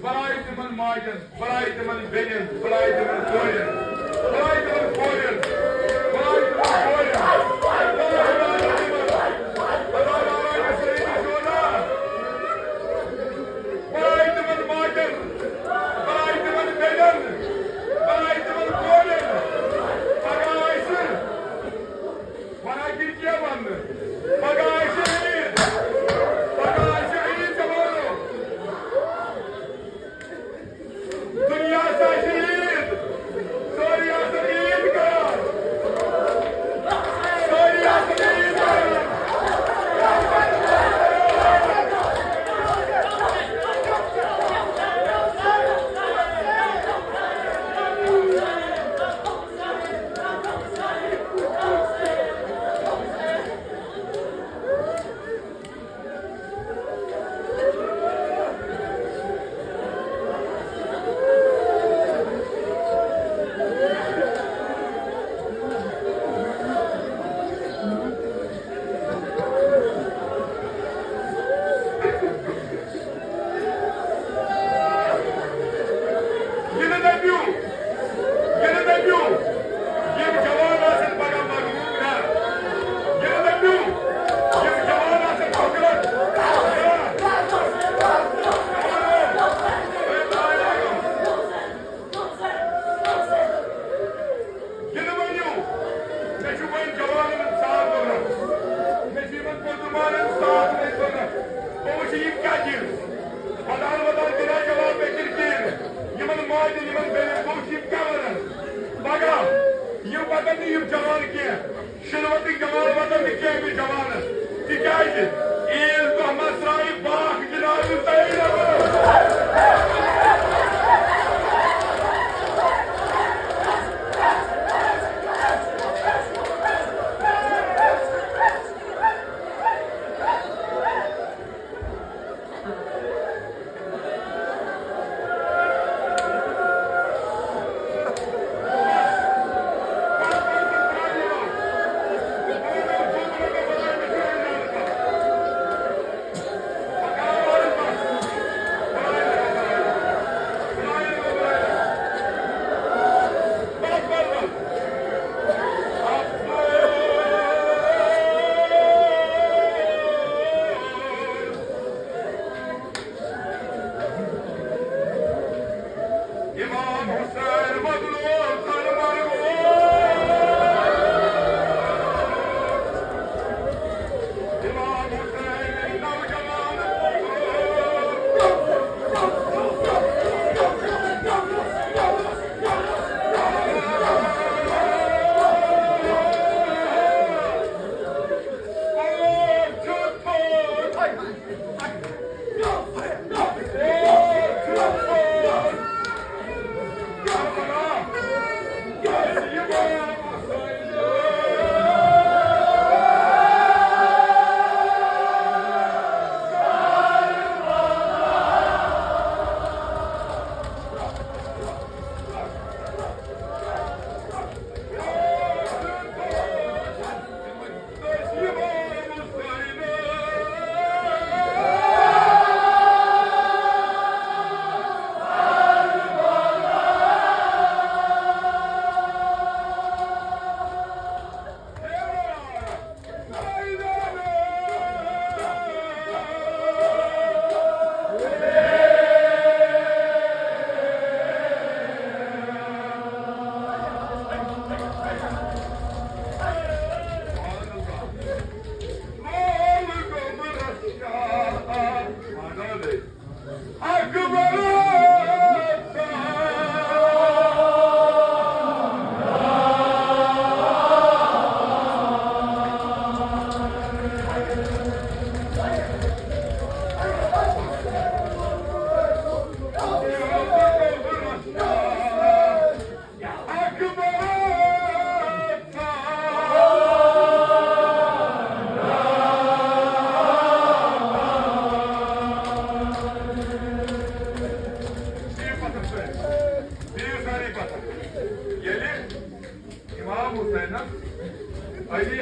بَلاے تِمَن ماجَن، بَلاے تِمَن بیٚنٮ۪ن، بَلاے تِمَن کورٮ۪ن، بَلاے تِمَن کورٮ۪ن، بَلاے تِمَن کورٮ۪ن۔ بَلاے تِمَن ماجَن، بَلاے تِمَن بیٚنٮ۪ن، بَلاے تِمَن کورٮ۪ن۔ پَگاہ آسہِ وَنان کِنہٕ کینٛہہ وَننہٕ؟ پَگاہ آسہِ عیٖد، پَگاہ آسہِ عیٖد، جوانو۔ دُنیاہَس آسہِ عیٖد، سٲری آسَن عیٖد کران، سٲری آسَن عیٖد کران۔ یہِ نہٕ دٔپِو، یہِ نہٕ دٔپِو، یِم جوان آسن پگاہ مغلوب نہ۔ یہِ نہٕ دٔپِو، یِم جوان آسن ٹھۄکرن۔ یہِ نہٕ ؤنِو، مےٚ چھُ وۄنۍ جوانن ہُنٛد ساتھ ضروٗرت۔ مےٚ چھُ یِمن پوٚتُمارن ساتھ وۄنۍ ضروٗرت۔ بہٕ وٕچھِ یِم کیٛاہ دِن۔ ودان ودان دِنا جواب مےٚ کِنہٕ کِہیٖنۍ۔ یِمن ماجہِ، یِمن بیٚنٮ۪ن بہٕ وٕچھِ یِم کیٛاہ وَنن۔ پگاہ یِم پَکن نہٕ یِم جوان کینٛہہ۔ شِنوَتٕکۍ جوان وَتَن نہٕ کینٛہہ أمِس جوانَس، تِکیٛازِ عیٖذ دۄہ مہ ژھرٛایہِ باکھ جِنازٕ زینَس۔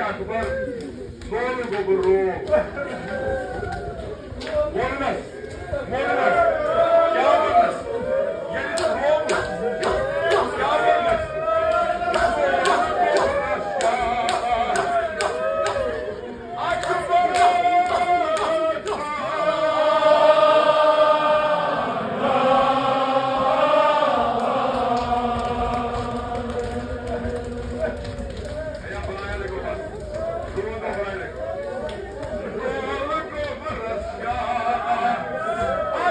اکبر، نوٗرٕ گوٚبُر روم۔ ووٚنمَس، ووٚنمَس، کیٛاہ ووٚنمَس؟ ییٚلہِ ژٕ روم، کیٛاہ ووٚنمَس؟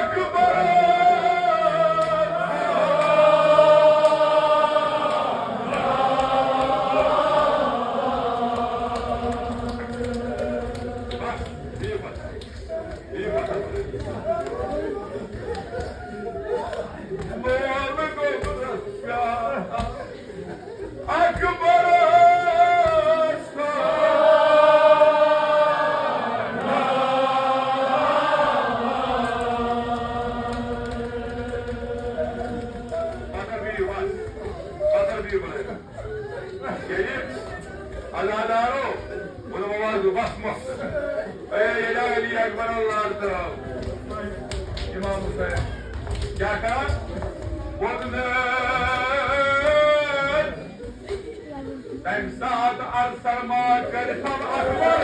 اکبر۔ پتہٕ بِہِو، بس۔ پتہٕ بِہِو بنٲوِتھ۔ ییٚلہِ عزادارو ووٚنُم، آواز بس مۄخصر۔ اے ییٚلہِ علی اکبر اللہ تعالیٰ، امام حسین کیٛاہ کران؟ ووٚن مےٚ، تَمہِ ساتہٕ ارسل ما کٔرِتھ اکبر۔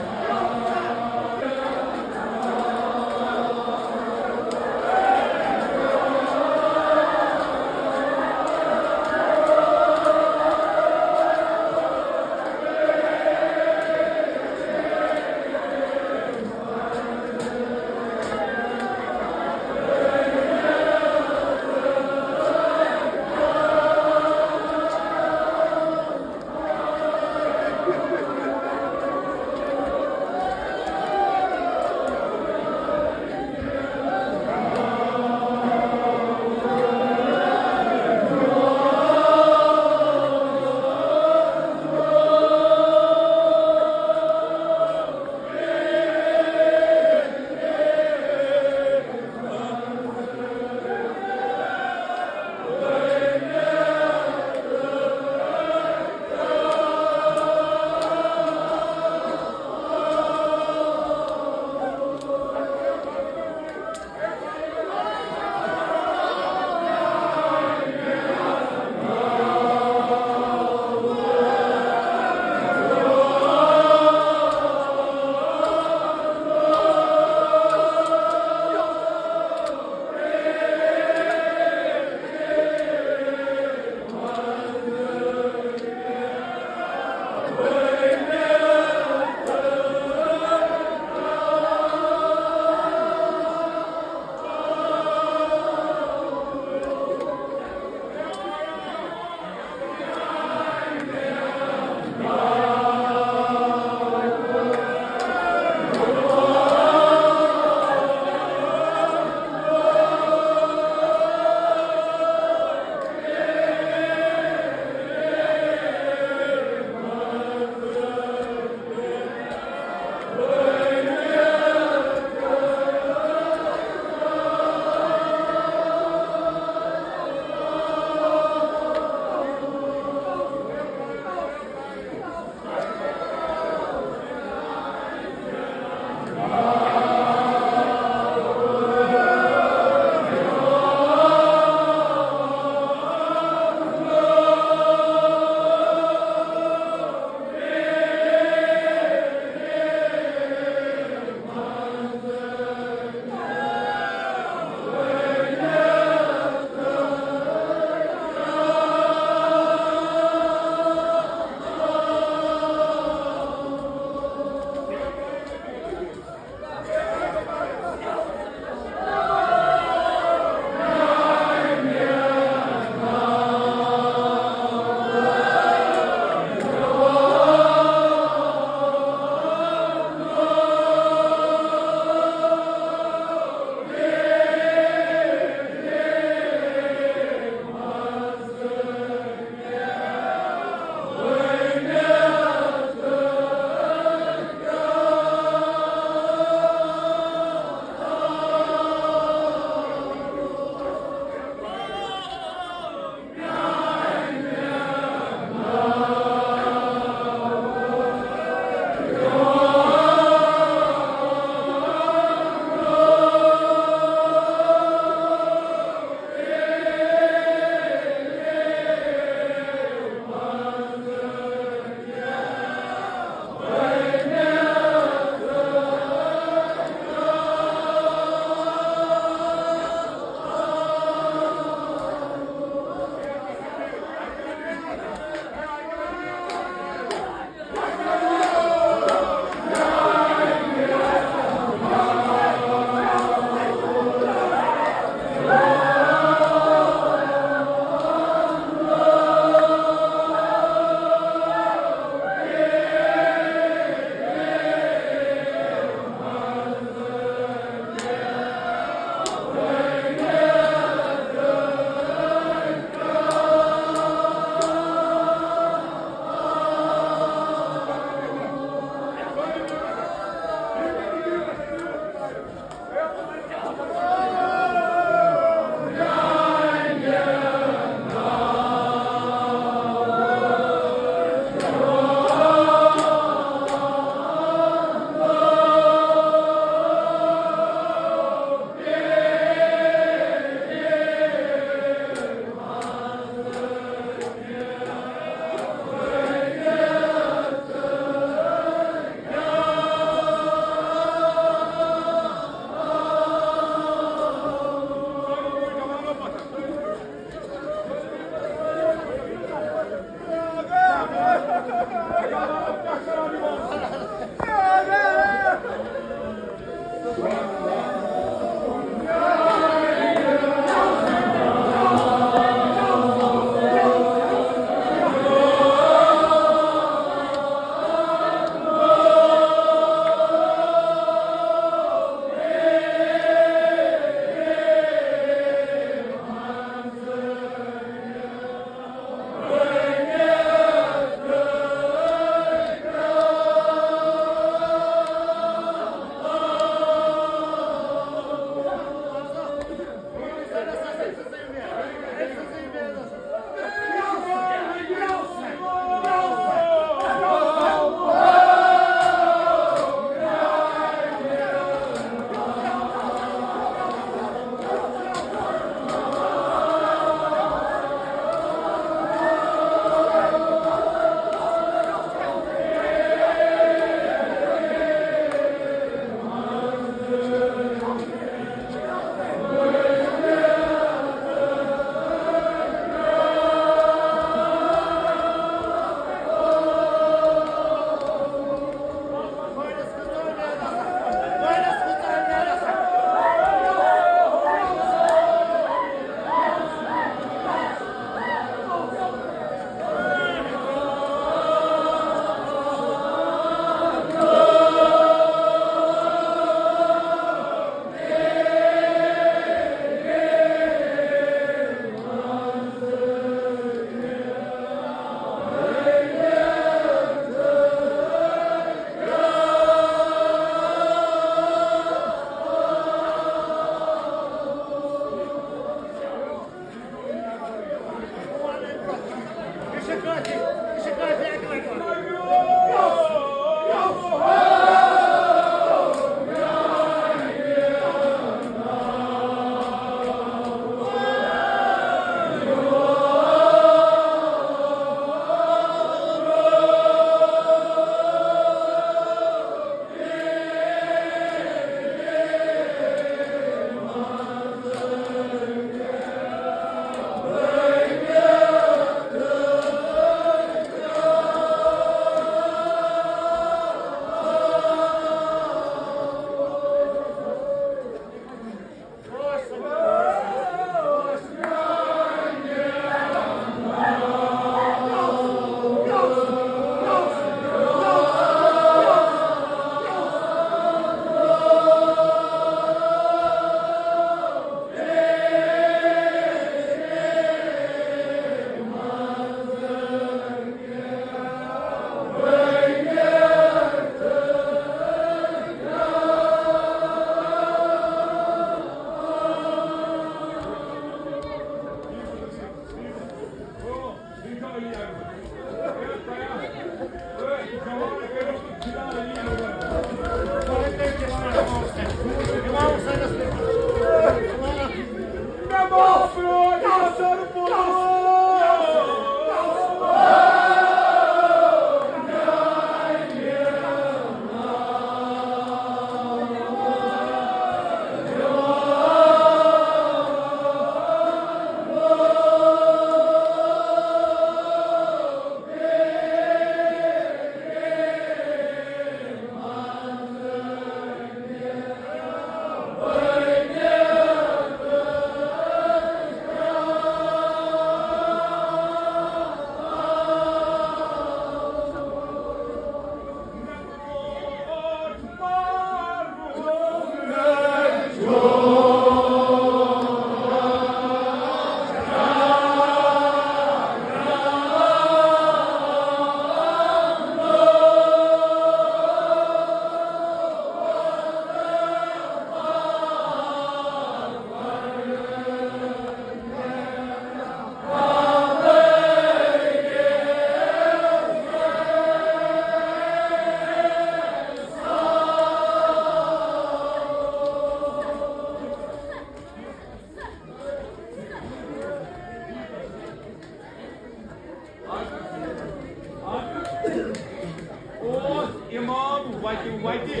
اوس امام وتہِ وتہِ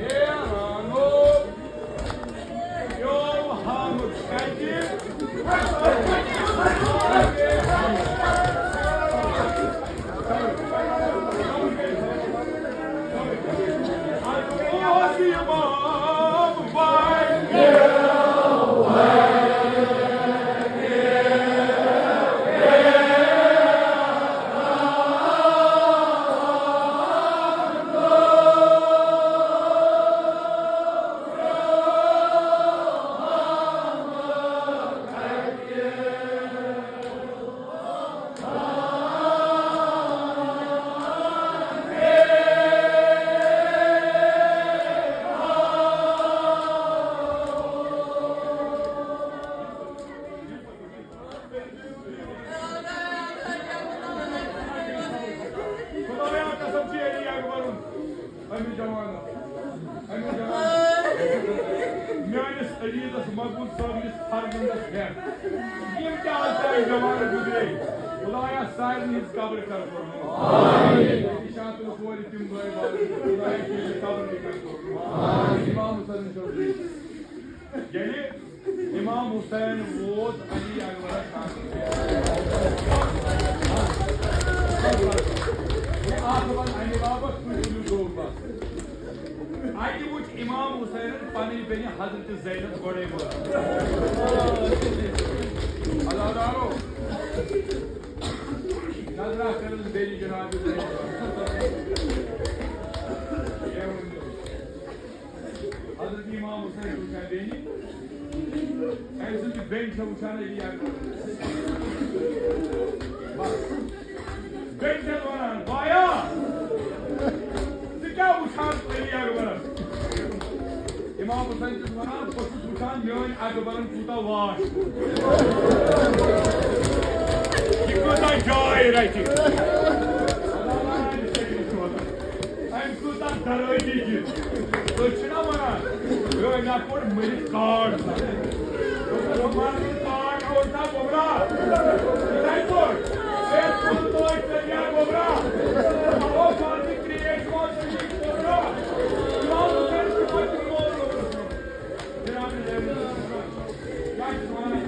حیرانو پیوم ہم کتہِ۔ اوس امام وتہِ خدایا قسم چھِ علی اکبرُن، أمِس جوانس، أمِس جوانس، میٲنِس عزیزس مقبول صٲبنِس فرزندس پٮ۪ٹھ۔ یِم تہِ آز تام جوان گُزرے، خدایا سارنٕے ہٕنٛز قبر کر پُر نوٗر۔ آمین۔ نِشان تُل کورِ تِم بٲے بارٕنۍ، خدایا تِہنٛزِ قبر تہِ کر پُر نوٗر۔ آمین۔ امام حسین چھُ ییٚلہِ امام حسین ووت علی اکبرس خانس پٮ۪ٹھ۔ اکھ وَن اَمہِ باپتھ تُہۍ ؤنِو دوٚر بس۔ اَتہِ وُچھ امام حسینن پنٕنۍ بیٚنہِ حضرت زینب گۄڈے وٲژ۔ عزادارو، نظرا کٔرٕن بیٚنہِ جناب زینب۔ حضرت امام حسین وٕچھان بیٚنہِ، أمۍ سٕنٛز یہِ بیٚنہِ چھےٚ وٕچھان علی اکبر۔ بس۔ بیٚنہِ چھَس وَنان، "بایا، ژٕ کیٛاہ وٕچھان علی اکبرس؟" امام حسین چھُس وَنان، "بہٕ چھُس وٕچھان میٲنۍ اکبرن کوٗتاہ واش کوٚر۔" کۭژاہ جاے رَچہِ۔ أمۍ کۭژاہ درٲدی دِژ۔ أسۍ چھِنہ وَنان، یہِ نہ کوٚر مٔرِتھ کاڈ۔ مٔرِتھ کاڈ اوس نہ گوٚبرا۔ یِتھَے پٲٹھۍ۔ اے، ژٕ توتہِ ژٕ کیٛاہ گوٚبرا؟ اَوٕ پَتہٕ ترٛیش ما ژٕ یہِ گوٚبرا؟ یہِ آو ژےٚ تہِ پَتہٕ یہِ گوٚبرا۔ کیٛاہ چھِ وَنان؟